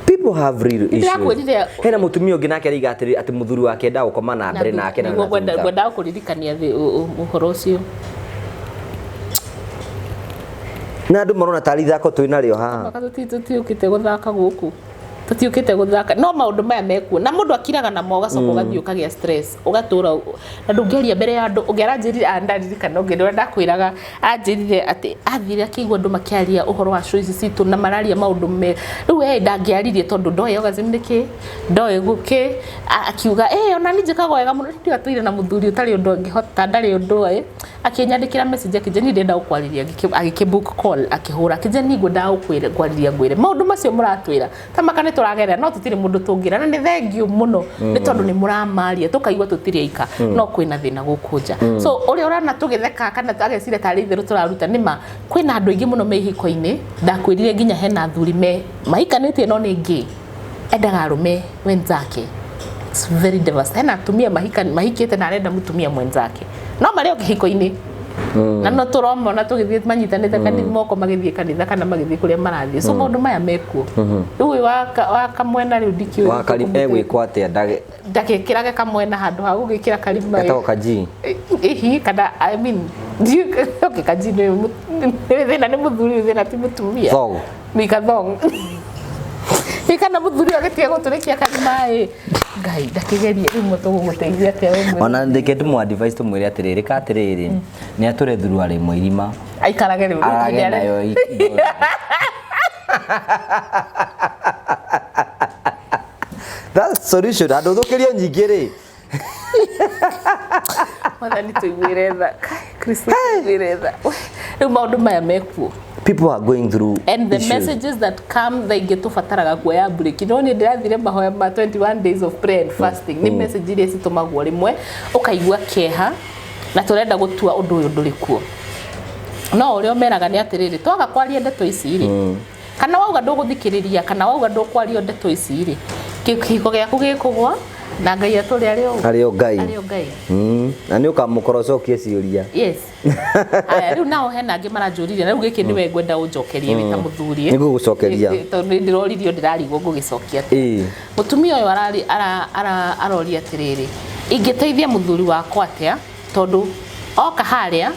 people have real issues. Ndĩrakwĩrire- Hena mũtumia ũngĩ nake araiga atĩrĩ, atĩ mũthuri wake endaga gũkoma na mbere nake na nĩguo na thutha. Ngwendaga kũririkania ũhoro ũcio. Na andũ marona tarĩ ithako twĩ narĩo haha. Maka tũtiũkĩte gũthaka gũkũ, tũtiũkĩte gũthaka, no maũndũ maya mekuo na mũndũ akiraga namo, ũgacoka ũgathiĩ ũkagĩa stress, ũgatũra na ndũngĩaria mbere ya andũ. Ũngĩ aranjĩrire, ndaririkana ũngĩ ũrĩa ndakwĩraga, anjĩrire atĩ athire akĩigua andũ makĩaria ũhoro wa show ici citũ na mararia maũndũ me rĩu we ndangĩaririe tondũ ndoĩ orgasm nĩ kĩ, ndoĩ gũkĩ. Akiuga ona niĩ njĩkaga wega mũno, ndio atũire na mũthuri ũtarĩ ũndũ angĩhota, ndarĩ ũndũ oĩ. Akĩnyandĩkĩra message akĩnjĩra, "Niĩ ndĩrenda gũkwarĩria." Agĩkĩ book call, akĩhũra, akĩnjĩra, "Niĩ ngwendaga gũkwarĩria ngwĩre maũndũ macio mũratwĩra ta maka nĩ tũragerera, no tũtirĩ mũndũ tũngĩra, na nĩ thengiũ mũno nĩ tondũ nĩ mũramaria tũkaigua tũtirĩ aika, no kwĩna thĩna gũkũ nja." So ũrĩa ũrona tũgĩtheka kana ageciria tarĩ itherũ tũraruta, nĩ ma kwĩna andũ aingĩ mũno me ihiko-inĩ. Ndakwĩrire nginya hena athuri me mahikanĩtie no nĩ gay, endaga arũme wenzake. It's very devastating. Hena atumia mahikĩte na arenda mũtumia mwenzake, no marĩ o kĩhiko-inĩ, na no tũromona tũgĩthiĩ manyitanĩte kanitha moko, magĩthiĩ kanitha kana magĩthiĩ kũrĩa marathiĩ. So maũndũ maya mekuo. Rĩu ũyũ wa kamwena rĩu ndikĩũĩ. Wakari egwĩkwo atĩa Ndagĩkĩrage kamwena handũ ha gũgĩkĩra karima. Getagwo kaji. Ihi kana, I mean, okay, kaji nĩ thĩna, nĩ mũthuri thĩna, ti mũtumia. Thong. Nĩ kathong. Ĩ kana mũthuri agĩtiga gũtũrĩkia karima ĩ, Ngai ndakĩgerie. Rĩu tũgũgũteithia atĩa we mwene? Ona ndĩke tũmũ advice, tũmwĩre atĩrĩrĩ, ka atĩrĩrĩ, nĩ atũre thuruarĩ ĩmwe irima. Aikarage rĩu arage ihinda nayo That's solution andũ thũkĩrie nyingĩ rĩ. Mwathani tũiguĩre tha. Kai, Kristo tũiguĩre tha. Rĩu maũndũ maya mekuo. People are going through And the issues. Messages that come thaa ingĩ tũbataraga kuoya break, no nĩ ndĩrathire mahoya ma 21 days of prayer and fasting. Nĩ message iria citũmagwo rĩmwe ũkaigua kĩeha, na tũrenda gũtua ũndũ ũyũ ndũrĩ kuo. No ũrĩa ũmeraga nĩ atĩrĩrĩ, twaga kwaria ndeto ici rĩ, kana wauga ndũgũthikĩrĩria, kana wauga ndũkwario ndeto ici rĩ, kĩhiko gĩaku gĩkũgwa na Ngai atũrĩ arĩ o Arĩ o Ngai. Arĩ o Ngai. Na nĩ ũkamũkora ũcokie ciũria. Yes. Aya, rĩu nao hena angĩ maranjũririe, na rĩu gĩkĩ nĩwe ngwenda ũnjokerie wĩ ta mũthuri. Nĩngũgũcokeria. Tondũ nĩ ndĩroririo, ndĩrarigwo ngũgĩcokia atĩa. Mũtumia ũyũ aroria atĩrĩrĩ, ingĩteithia mũthuri wakwa atĩa, tondũ oka harĩa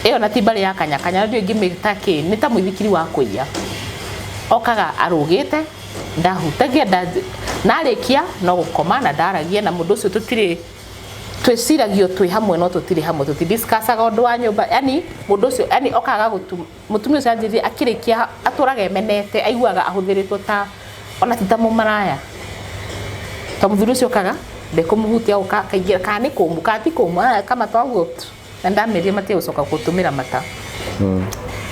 ĩyo na ti mbarĩ ya kanyakanya, ndiũĩ ingĩmĩta kĩ, nĩ ta mũithikiri wa kũiya. Okaga arũgĩte, ndahutagia, narĩkia no gũkoma na ndaragia na mũndũ ũcio, tũtirĩ twĩciragio twĩ hamwe no tũtirĩ hamwe, tũtidiscussaga ũndũ wa nyũmba, yani mũndũ ũcio, yani okaga gũtu mũtumia ũcio anjĩrire akĩrĩkia atũraga emenete, aiguaga ahũthĩrĩtwo ta ona ti ta mũmaraya, to mũthuri ũcio okaga ndekũmũhutia, ũka akaingĩra, kana nĩ kũmũ kana ti kũmũ, kamata ũguo tu, na ndamerire matige gũcoka gũtũmĩra mata.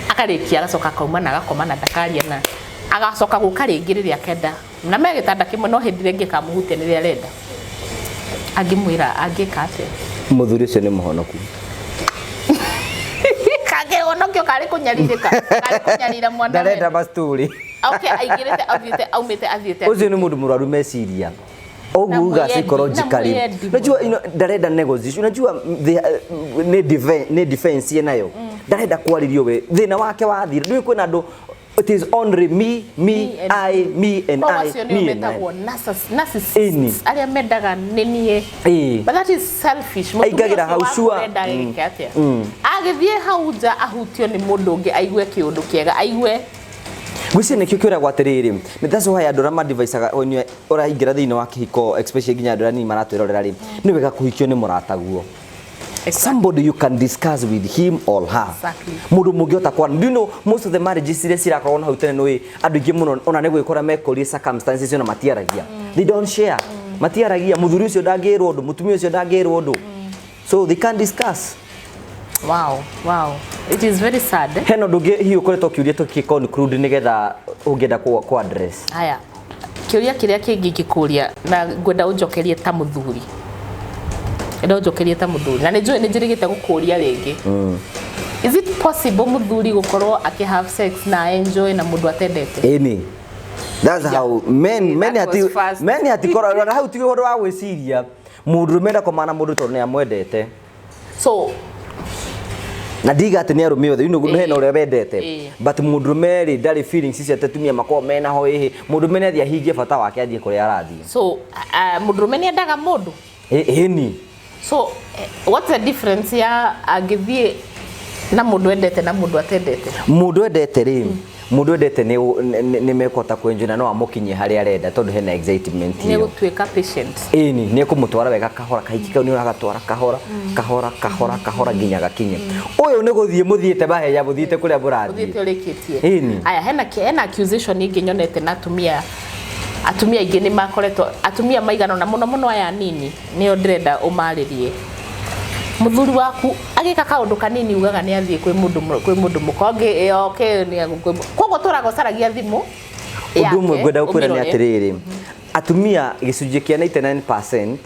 Akarĩkia agacoka akauma na agakoma na ndakaria, na agacoka gũka rĩngĩ rĩrĩa akenda, na me gĩtanda kĩmwe, no hĩndĩ ĩrĩa ĩngĩ kamũhutia nĩrĩa arenda. Angĩmwĩra angĩka atĩa? Mũthuri ũcio nĩ mũhonoku. Kangĩhonokio karĩ kũnyarirĩka, karĩ kũnyarira mwana. Ndarenda mastori. Okay, aingĩrĩte, athiĩte, aumĩte, athiĩte. Ũcio nĩ mũndũ mũrwaru meciria, ũguga Na psychologically. mwĩyendi. Unajua ndarenda negotiation, unajua nĩ defense yenayo, ndarenda kwarĩrio we thĩna wake wathira. Ndũĩ kwĩna andũ, it is only me, me, Me and I, me and Koguo I, acio nĩo me and I. metagwo narcissists, arĩa mendaga nĩ niĩ. But that is selfish. Mũtumia Aingagĩra ũcio hau waku sure. ũrenda agĩke atĩa? Agĩthiĩ hau nja ahutio nĩ mũndũ ũngĩ, aigue kĩũndũ kĩega, aigue. Gwĩciria nĩkĩo kĩũragwo atĩrĩrĩ, nĩ that's why andũ arĩa madivicaga when you ũraingĩra thĩinĩ wa kĩhiko, especially nginya andũ arĩa nini maratwĩrorera rĩ, nĩ wega kũhikio nĩ mũrataguo, somebody you can discuss with him or her. Mũndũ mũngĩhota kwana. Do you know most of the marriages iria cirakorwo na hau tene, nĩ andũ aingĩ mũno ona nĩ gwĩkora mekorire circumstances ona matiaragia, they don't share, matiaragia. Mũthuri ũcio ndangĩrwo ũndũ, mũtumia ũcio ndangĩrwo ũndũ, so they can't discuss. Wow, it is very sad, eh? Hena ũndũ ũngĩ hihi ũkoretwo ũkĩũria tũkĩ conclude nĩgetha ũngĩenda ku address? Haya, kĩũria kĩrĩa kĩngĩ ingĩkũria na ngwenda ũnjokerie ta mũthuri, ngwenda ũnjokerie ta mũthuri, na nĩ njũĩ nĩ njĩrĩgĩte gũkũria rĩngĩ, is it possible mũthuri gũkorwo akĩ have sex na enjoy na mũndũ atendete? Ĩni, that's how men men That hati was fast. men hatikoragwo na hau, ti ũhoro wa gwĩciria. Mũndũrũme ndakoma na mũndũ tondũ nĩ amwendete. So Na ndiga atĩ nĩ arũme othe, hena ũrĩa wendete, but mũndũrũme rĩ, ndarĩ feelings icio atĩ atumia makoragwo mena ho. Ĩhĩ, mũndũrũme nĩ athiĩ ahingie bata wake, athiĩ kũrĩa arathiĩ. So mũndũrũme nĩ endaga mũndũ? Ĩni. So what's the difference ya angĩthiĩ na mũndũ endete na mũndũ atendete? Mũndũ endete rĩ, mũndũ endete nĩ mekũhota kwenjwo na no amũkinyie harĩa arenda tondũ hena excitement Nĩ ĩyo. gũtuĩka patient. Ĩni, nĩ ekũmũtwara wega kahora, kahiki kau nĩ ũragatwara kahora kahora kahora kahora nginya gakinye. Ũyũ nĩ gũthiĩ mũthiĩte mahenya, mũthiĩte kũrĩa mũrathiĩ. Ũthiĩte ũrĩkĩtie. Ĩni. Aya, hena accusation ĩngĩ nyonete na atumia aingĩ nĩ makoretwo, atumia maigana ũna, mũno mũno aya nini nĩo ndĩrenda ũmarĩrie. Mũthuri waku agĩka kaũndũ kanini ugaga nĩ athiĩ kwĩ mũndũ mũka ũngĩ, okay, nĩ koguo tũraga ũcaragia thimũ Ũndũ ũmwe yake, ngwenda gũkwĩra nĩ ũmĩrore. atĩrĩrĩ, atumia gĩcunjĩ kĩa 99%,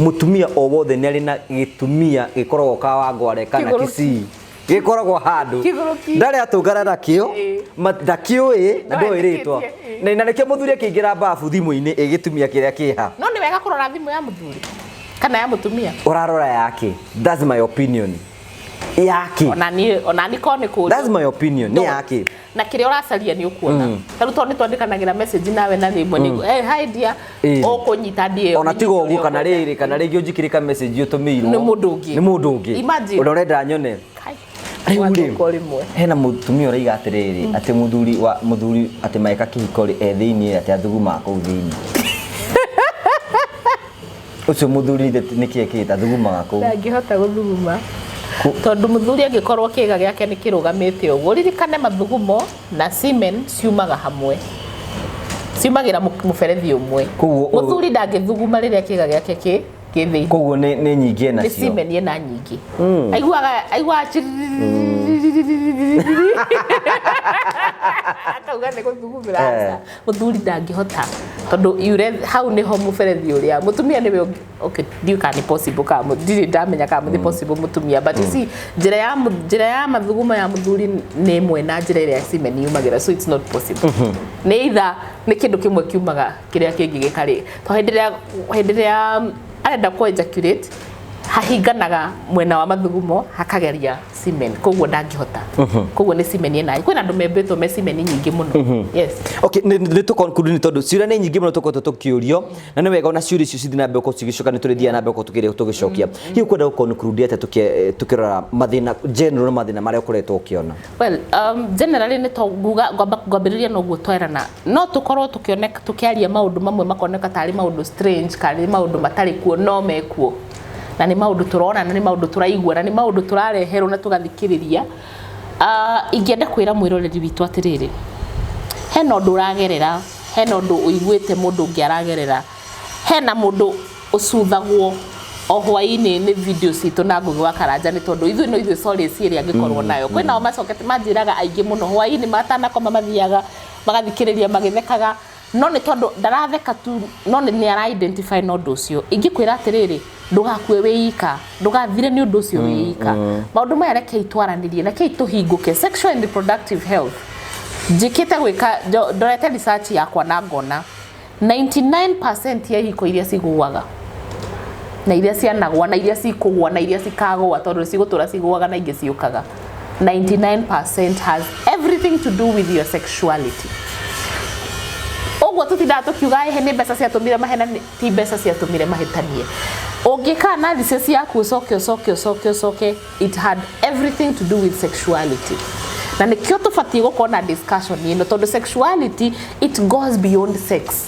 mũtumia o wothe nĩ arĩ na gĩtumia gĩkoragwo Kawangware kana Kĩgũrũki. Kisii, gĩkoragwo handũ Kĩgũrũki. ndarĩ atũngana nakĩo, ndakĩũĩ na No ndoĩ rĩtwa. etĩkĩtie, Na nĩkĩo mũthuri akĩingĩra babu thimũ-inĩ ĩgĩtumia kĩrĩa kĩha. No nĩ wega kũrora thimũ ya mũthuri kana ya mũtumia? Ũrarora yake? That's my opinion, yake. Ona niĩ korwo nĩ kũũrio. That's my opinion, nĩ yake. Na kĩrĩa ũracaria nĩ ũkuona. Ta rĩu tondũ nĩ twandĩkanagĩra message nawe na rĩmwe nĩ "Hey, hi dear", ũkũnyita ndie. Ona tiga ũguo, kana rĩrĩ, kana rĩngĩ ũnjikĩrĩka message ũtũmĩirwo Nĩ mũndũ ũngĩ. Nĩ mũndũ ũngĩ. Imagine. Ũrĩa ũrenda nyone. Rĩu rĩ, Rĩu rĩmwe hena mũtumia ũraiga atĩrĩrĩ, atĩ mũthuri wa mũthuri atĩ maeka kĩhiko rĩ, e thĩiniĩ atĩ athugumaga kũu thĩiniĩ. Ũcio mũthuri nĩkĩ ekĩte athugumaga kũu? Ndangĩhota gũthuguma tondũ mũthuri angĩkorwo kĩga gĩake nĩ kĩrũgamĩte ũguo, ririkane mathugumo na semen ciumaga hamwe, ciumagĩra mũberethi ũmwe. Koguo Mũthuri ndangĩthuguma rĩrĩa kĩga gĩake kĩ thĩinĩ. Koguo nĩ nyingĩ Nĩ nacio. Semen ĩna nyingĩ, aiguaga aiguaga. Akauga nĩ gũthugumĩra. Aca, mũthuri ndangĩhota tondũ hau nĩho mũberethi ũrĩa mũtumia nĩwe okay, ndiũĩ kana nĩ possible, kana ndirĩ ndamenya kana nĩ possible mũtumia, but you see, njĩra ya mathugumo ya mũthuri nĩ ĩmwe na njĩra ĩrĩa semen yumagĩra, so it's not possible. Nĩ either nĩ kĩndũ kĩmwe kiumaga, kĩrĩa kĩngĩ gĩkarĩ to hĩndĩ ĩrĩa arenda kũ ejaculate, hahinganaga mwena wa mathugumo, hakageria semen, koguo ndangĩhota, koguo nĩ semen ĩna kwĩna andũ membĩtwo me semen nyingĩ mũno, yes. Okay, nĩ tũ conclude nĩ tondũ ciũria nĩ nyingĩ mũno tũkoretwo tũkĩũrio, na nĩ wega ona ciũria icio cithiĩ na mbere gũkorwo cigĩcoka, nĩ tũrĩthiaga na mbere gũkorwo tũgĩcokia. Hihi ũkwenda gũ conclude atĩa tũkĩrora mathĩna general na mathĩna marĩa ũkoretwo ũkĩona? Well, generally nĩ to nguga ngwambĩrĩria noguo twerana, no tũkorwo tũkĩoneka tũkĩaria maũndũ mamwe makoneka tarĩ maũndũ strange kana nĩ maũndũ matarĩ kuo, no mekuo, na nĩ maũndũ tũrona, na nĩ maũndũ tũraigua, na nĩ maũndũ tũrareherwo na tũgathikĩrĩria. Ingĩenda kwĩra mwĩroreri witũ atĩrĩrĩ, hena ũndũ ũragerera, hena ũndũ ũiguĩte mũndũ ũngĩ aragerera, hena mũndũ ũcuthagwo o hwaĩ-inĩ nĩ video citũ na Ngũgĩ wa Karanja, nĩ tondũ ithuĩ no ithuĩ solace ĩrĩa angĩkorwo nayo. Kwĩna o macokete manjĩraga aingĩ mũno hwaĩ-inĩ matanakoma mathiaga magathikĩrĩria magĩthekaga, no nĩ tondũ ndaratheka tu, no nĩ ara identify na ũndũ ũcio. Ingĩkwĩra atĩrĩrĩ, ndũgakue wĩ ika, ndũgathire nĩ ũndũ ũcio wĩ ika. Maũndũ maya rekei twaranĩrie, rekei tũhingũke. Sexual and reproductive health, njĩkĩte gwĩka ndorete research yakwa na ngona 99% ya ihiko iria cigũaga na iria cianagwa na iria cikũgwa na iria cikagũa, tondũ cigũtũra cigũaga na ingĩ ciũkaga, 99% has everything to do with your sexuality. Ũguo tũtindaga tũkiuga ĩhĩ nĩ mbeca ciatũmire mahenanie, ti mbeca ciatũmire mahĩtanie. Ũngĩka analysis yaku, ũcoke ũcoke ũcoke ũcoke, it had everything to do with sexuality, na nĩkĩo tũbatiĩ gũkorwo na discussion ĩno, tondũ sexuality, it goes beyond sex.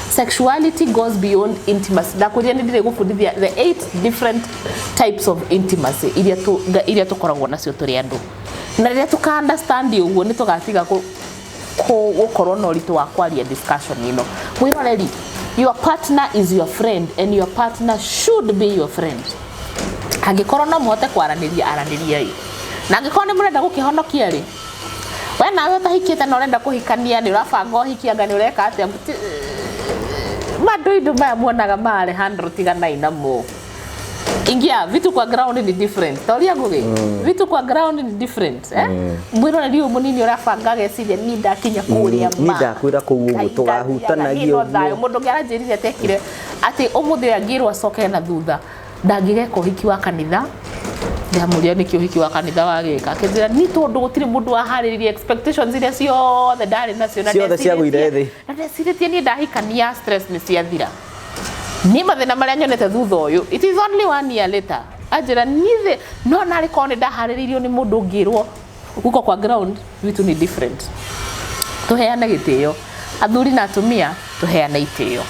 Sexuality goes beyond intimacy. Ndakwĩrire nĩ ndĩrĩ gũbundithia the eight different types of intimacy iria tũkoragwo nacio tũrĩ andũ, na rĩrĩa tũka understand ũguo, nĩ tũgatiga gũkorwo na ũritũ wa kwaria discussion ĩno. Mwĩroreri, your partner is your friend and your partner should be your friend. Angĩkorwo no mũhote kwaranĩria, aranĩriai, na angĩkorwo nĩ mũrenda gũkĩhonokia rĩ, we nawe ũtahikĩte na ũrenda kũhikania, nĩ ũrabanga ũhiki, anga nĩ ũreka atĩa? Mandũ indo maya muonaga ma Alejandro, tiganai namo. Ingia vitu kwa ground ni different, tauria Ngugi, vitu kwa ground ni different, eh. Mwĩroreri ũyũ mũnini ũrabanga ageciria ni ndakinya kũrĩa ma. Niĩ ndakwĩra kũu ũguo tũgahutanagia. Ũguo thayũ. Mũndũ ũngĩ aranjĩrire atekire atĩ ũmũthĩ ũyũ angĩrwo acoke na thutha, ndangĩgeka ũhiki wa kanitha. Ndamũria nĩkĩ ũhiki wa kanitha wagĩka, akĩnjĩra ni tondũ gũtirĩ mũndũ waharĩrĩria expectations iria ciothe ndarĩ nacio na Ciothe ciagũire thĩ. Na ndecirĩtie niĩ ndahikania stress nĩ ciathira. Niĩ mathĩna marĩa nyonete thutha ũyũ, it is only one year later. Anjĩra niĩ no narĩ korwo nĩ ndaharĩrĩirio nĩ mũndũ ũngĩrwo huko kwa ground vitu ni different. Tũheane gĩtĩo, athuri na atumia, tũheane itĩo,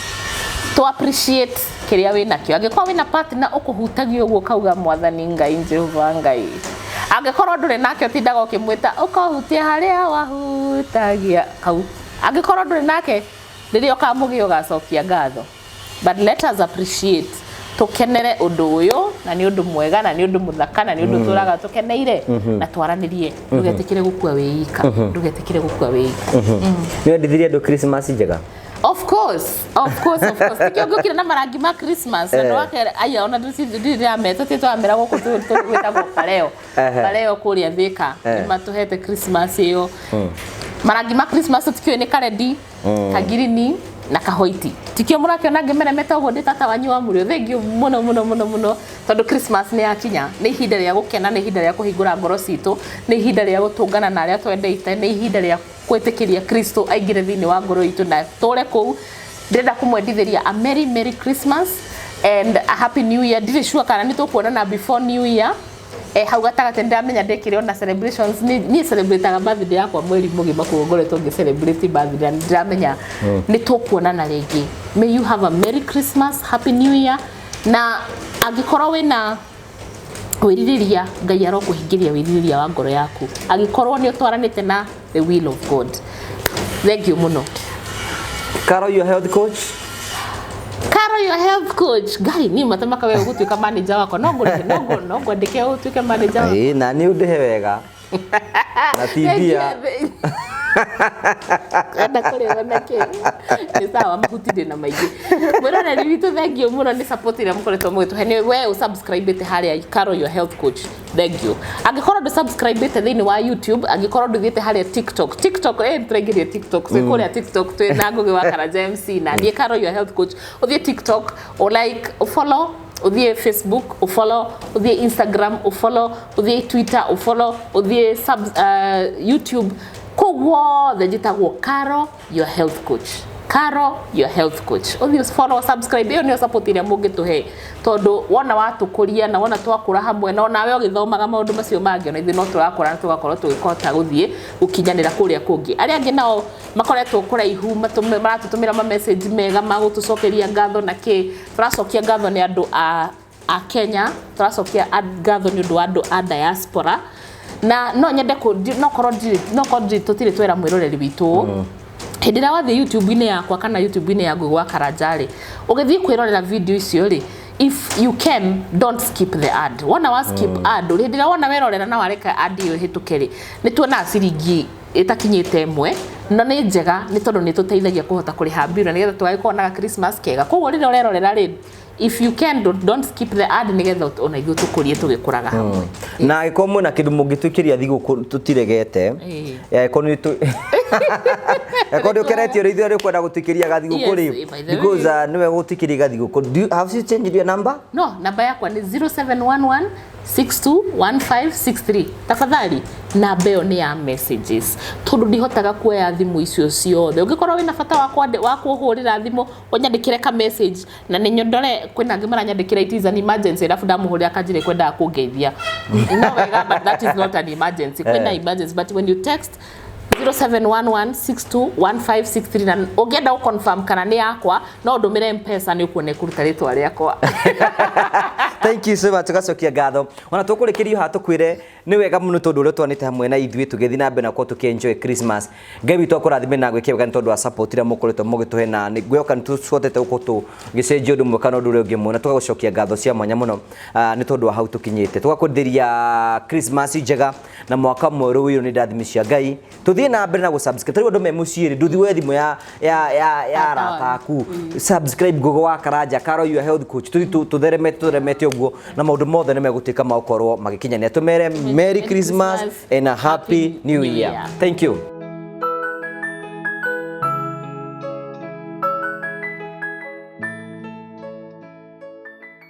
to appreciate kĩrĩa wĩ nakĩo. Angĩkorwo wĩna partner ũkũhutagia ũguo ũkauga, "Mwathani Ngai, Jehova Ngai," angĩkorwo ndũrĩ nake, ũtindaga ũkĩmwĩta ũkahutia harĩa wahutagia kau. Angĩkorwo ndũrĩ nake, rĩrĩa ũkamũgĩa ũgacokia ngatho. But let us appreciate, tũkenere ũndũ ũyũ, na nĩ ũndũ mwega, na nĩ ũndũ mũthaka, na nĩ ũndũ tũraga tũkeneire, na twaranĩrie. Ndũgetĩkĩre gũkua wĩ ika, ndũgetĩkĩre gũkua wĩ ika. Nĩ wendithirie andũ Christmas njega? Of course, of course, of course. Tikio ngũkire na marangi ma Christmas na wake aya ona ndĩrameta tĩ twamera gũkũ gwĩtagwo pareo. Pareo kũrĩa Thika nĩ matũhete Christmas ĩyo. Marangi ma Christmas tũtikĩũĩ nĩ karedi, kagirini na kahoiti. Tikio mũrakĩona ngĩmeremeta ũguo ndĩ tata wanyu wa mũrĩo. Thank you mũno mũno mũno mũno, tondũ Christmas nĩ yakinya, nĩ ihinda rĩa gũkena, nĩ ihinda rĩa kũhingũra ngoro citũ, nĩ ihinda rĩa gũtũngana na arĩa twendete, nĩ ihinda rĩa gwĩtĩkĩria Kristo aingĩre thĩinĩ wa ngoro itũ na tũre kũu. Ndĩrenda kũmwendithĩria a merry merry Christmas and a happy new year. Ndirĩ sure kana nĩ tũkuonana before new year, hau gatagatĩ ndĩramenya ndĩkĩre ona celebrations. Niĩ celebrataga birthday yakwa mweri mũgima, koguo ngoretwo ngĩ celebrate birthday na ndĩramenya nĩ tũkuonana rĩngĩ. May you have a merry Christmas, happy new year, na angĩkorwo wĩna wĩrirĩria, Ngai arokũhingĩria wĩrirĩria wa ngoro yaku, angĩkorwo nĩ ũtwaranĩte na the will of God. Thank you mũno. Caro, your health coach. Caro, your health coach. Ngai ni matamaka wewe ũgũtuĩka manager wakwa, no ngũrĩhe, no ngwandĩke ũtuĩke manager wakwa. Ĩĩ, na nĩ ũndĩhe wega na ti mbia. Thank you. Enda kũrĩo na kĩ? Nĩ sawa, mahuti ndĩna maingĩ. Mwĩroreri witũ, thank you mũno nĩ support ĩrĩa mũkoretwo mũgĩtũhe. Nĩ we ũsubscribĩte harĩa Caro Your Health Coach, thank you. Angĩkorwo ndũ-subscribĩte thĩinĩ wa YouTube, angĩkorwo ndũthiĩte harĩa TikTok, TikTok, tũraingĩria TikTok, twĩ kũrĩa TikTok twĩ na Ngũgĩ wa Karanja MC na niĩ Caro Your Health Coach. Ũthiĩ TikTok, ũ-like, ũ-follow, ũthiĩ Facebook, ũfollow, ũthiĩ Instagram, ũfollow, ũthiĩ Twitter, ũfollow, ũthiĩ YouTube, kũu guothe njĩtagwo Caro Your Health Coach. Caro Your Health Coach, ũthiĩ follow, subscribe. Ĩyo nĩyo support ĩrĩa mũngĩtũhe, tondũ wona watũkũria na wona twakũra hamwe na onawe ũgĩthomaga maũndũ macio mangĩ, ona ithuĩ no tũrakũra na tũgakorwo tũgĩkota gũthiĩ gũkinyanĩra kũrĩa kũngĩ. Arĩa angĩ nao makoretwo kũraihu maratũtũmĩra ma message mega ma gũtũcokeria ngatho na kĩ. Tũracokia ngatho nĩ andũ a Kenya, tũracokia ngatho nĩ ũndũ wa andũ a diaspora, na no nyende no korwo ndirĩ tũtirĩ twera mwĩroreri witũ, hĩndĩ ĩrĩa wathiĩ YouTube-inĩ yakwa kana YouTube-inĩ ya Ngũgĩ wa Karanja rĩ, ũgĩthiĩ kwĩrorera video icio rĩ, if you can, don't skip the ad. Wona wa skip ad, hĩndĩ ĩrĩa wona werorera na wareka ad ĩyo ĩhĩtũke rĩ, nĩ tuonaga ciringi ĩtakinyĩte ĩmwe, na nĩ njega nĩ tondũ nĩ tũteithagia kũhota kũrĩha bill na nĩgetha tũgagĩkorwo na Christmas kega. Koguo rĩrĩa ũrerorera rĩ, if you can, don't skip the ad, nĩgetha ona ithuĩ tũkũrie tũgĩkũraga hamwe. Na angĩkorwo mwĩna kĩndũ mũngĩtwĩkĩria thigũkũ tũtiregete. Angĩkorwo nĩ angĩkorwo nĩ ũkenetio nĩ ithuĩ, ũkwenda gũtwĩkĩria gathigũkũ rĩ, Yes, by the way. because nĩwe gũtwĩkĩria gathigũkũ. Have you changed your number? No, namba yakwa nĩ 0711 621563. Tafadhali, namba ĩyo nĩ ya messages, tondũ ndihotaga kuoya thimũ icio ciothe. Ũngĩkorwo wĩna bata wa kũhũrĩra thimũ, ũnyandĩkĩre ka message na nĩ nyondore. Kwĩna angĩ maranyandĩkĩra, "It is an emergency," alafu ndamũhũrĩra akanjĩra kwendaga kũngeithia. No wega, but that is not an emergency. Kwĩna emergency, but when you text 0711621563, na ũngĩenda gũ confirm kana nĩ yakwa, no ndũmĩre Mpesa, nĩ ũkuona ĩkũruta rĩtwa rĩakwa. Thank you so much. Tugacokia ngatho ona tũkũrĩkĩrio haha, tũkwĩre nĩ wega mũno tondũ ũrĩa twanĩte hamwe na ithuĩ tũgĩthiĩ na mbere na gũkorwo tũkĩ-enjoy Christmas. Ngai witũ akũrathime na gwĩke wega nĩ tondũ wa support ĩrĩa mũkoretwo mũgĩtũhe, na nĩ ngwĩhoka nĩ tũcotete gũkorwo tũgĩcenjia ũndũ ũmwe kana ũndũ ũrĩa ũngĩ mũno. Tũgagũcokia ngatho cia mwanya mũno nĩ tondũ wa hau tũkinyĩte. Tũgakwendithĩria Christmas njega na mwaka mwerũ wĩrwo nĩ ndathimi cia Ngai. Tũthiĩ na mbere na gũ-subscribe. Tarĩu andũ me mũciĩ rĩ, ndũthiĩ woe thimũ ya arata aku, subscribe Ngũgĩ wa Karanja, Caro Your Health Coach. Tũthiĩ tũtheremete tũtheremete ũguo, na maũndũ mothe nĩ megũtuĩka ma gũkorwo magĩkinyanĩra. Tũmere Merry Christmas and a Happy New Year. Thank you.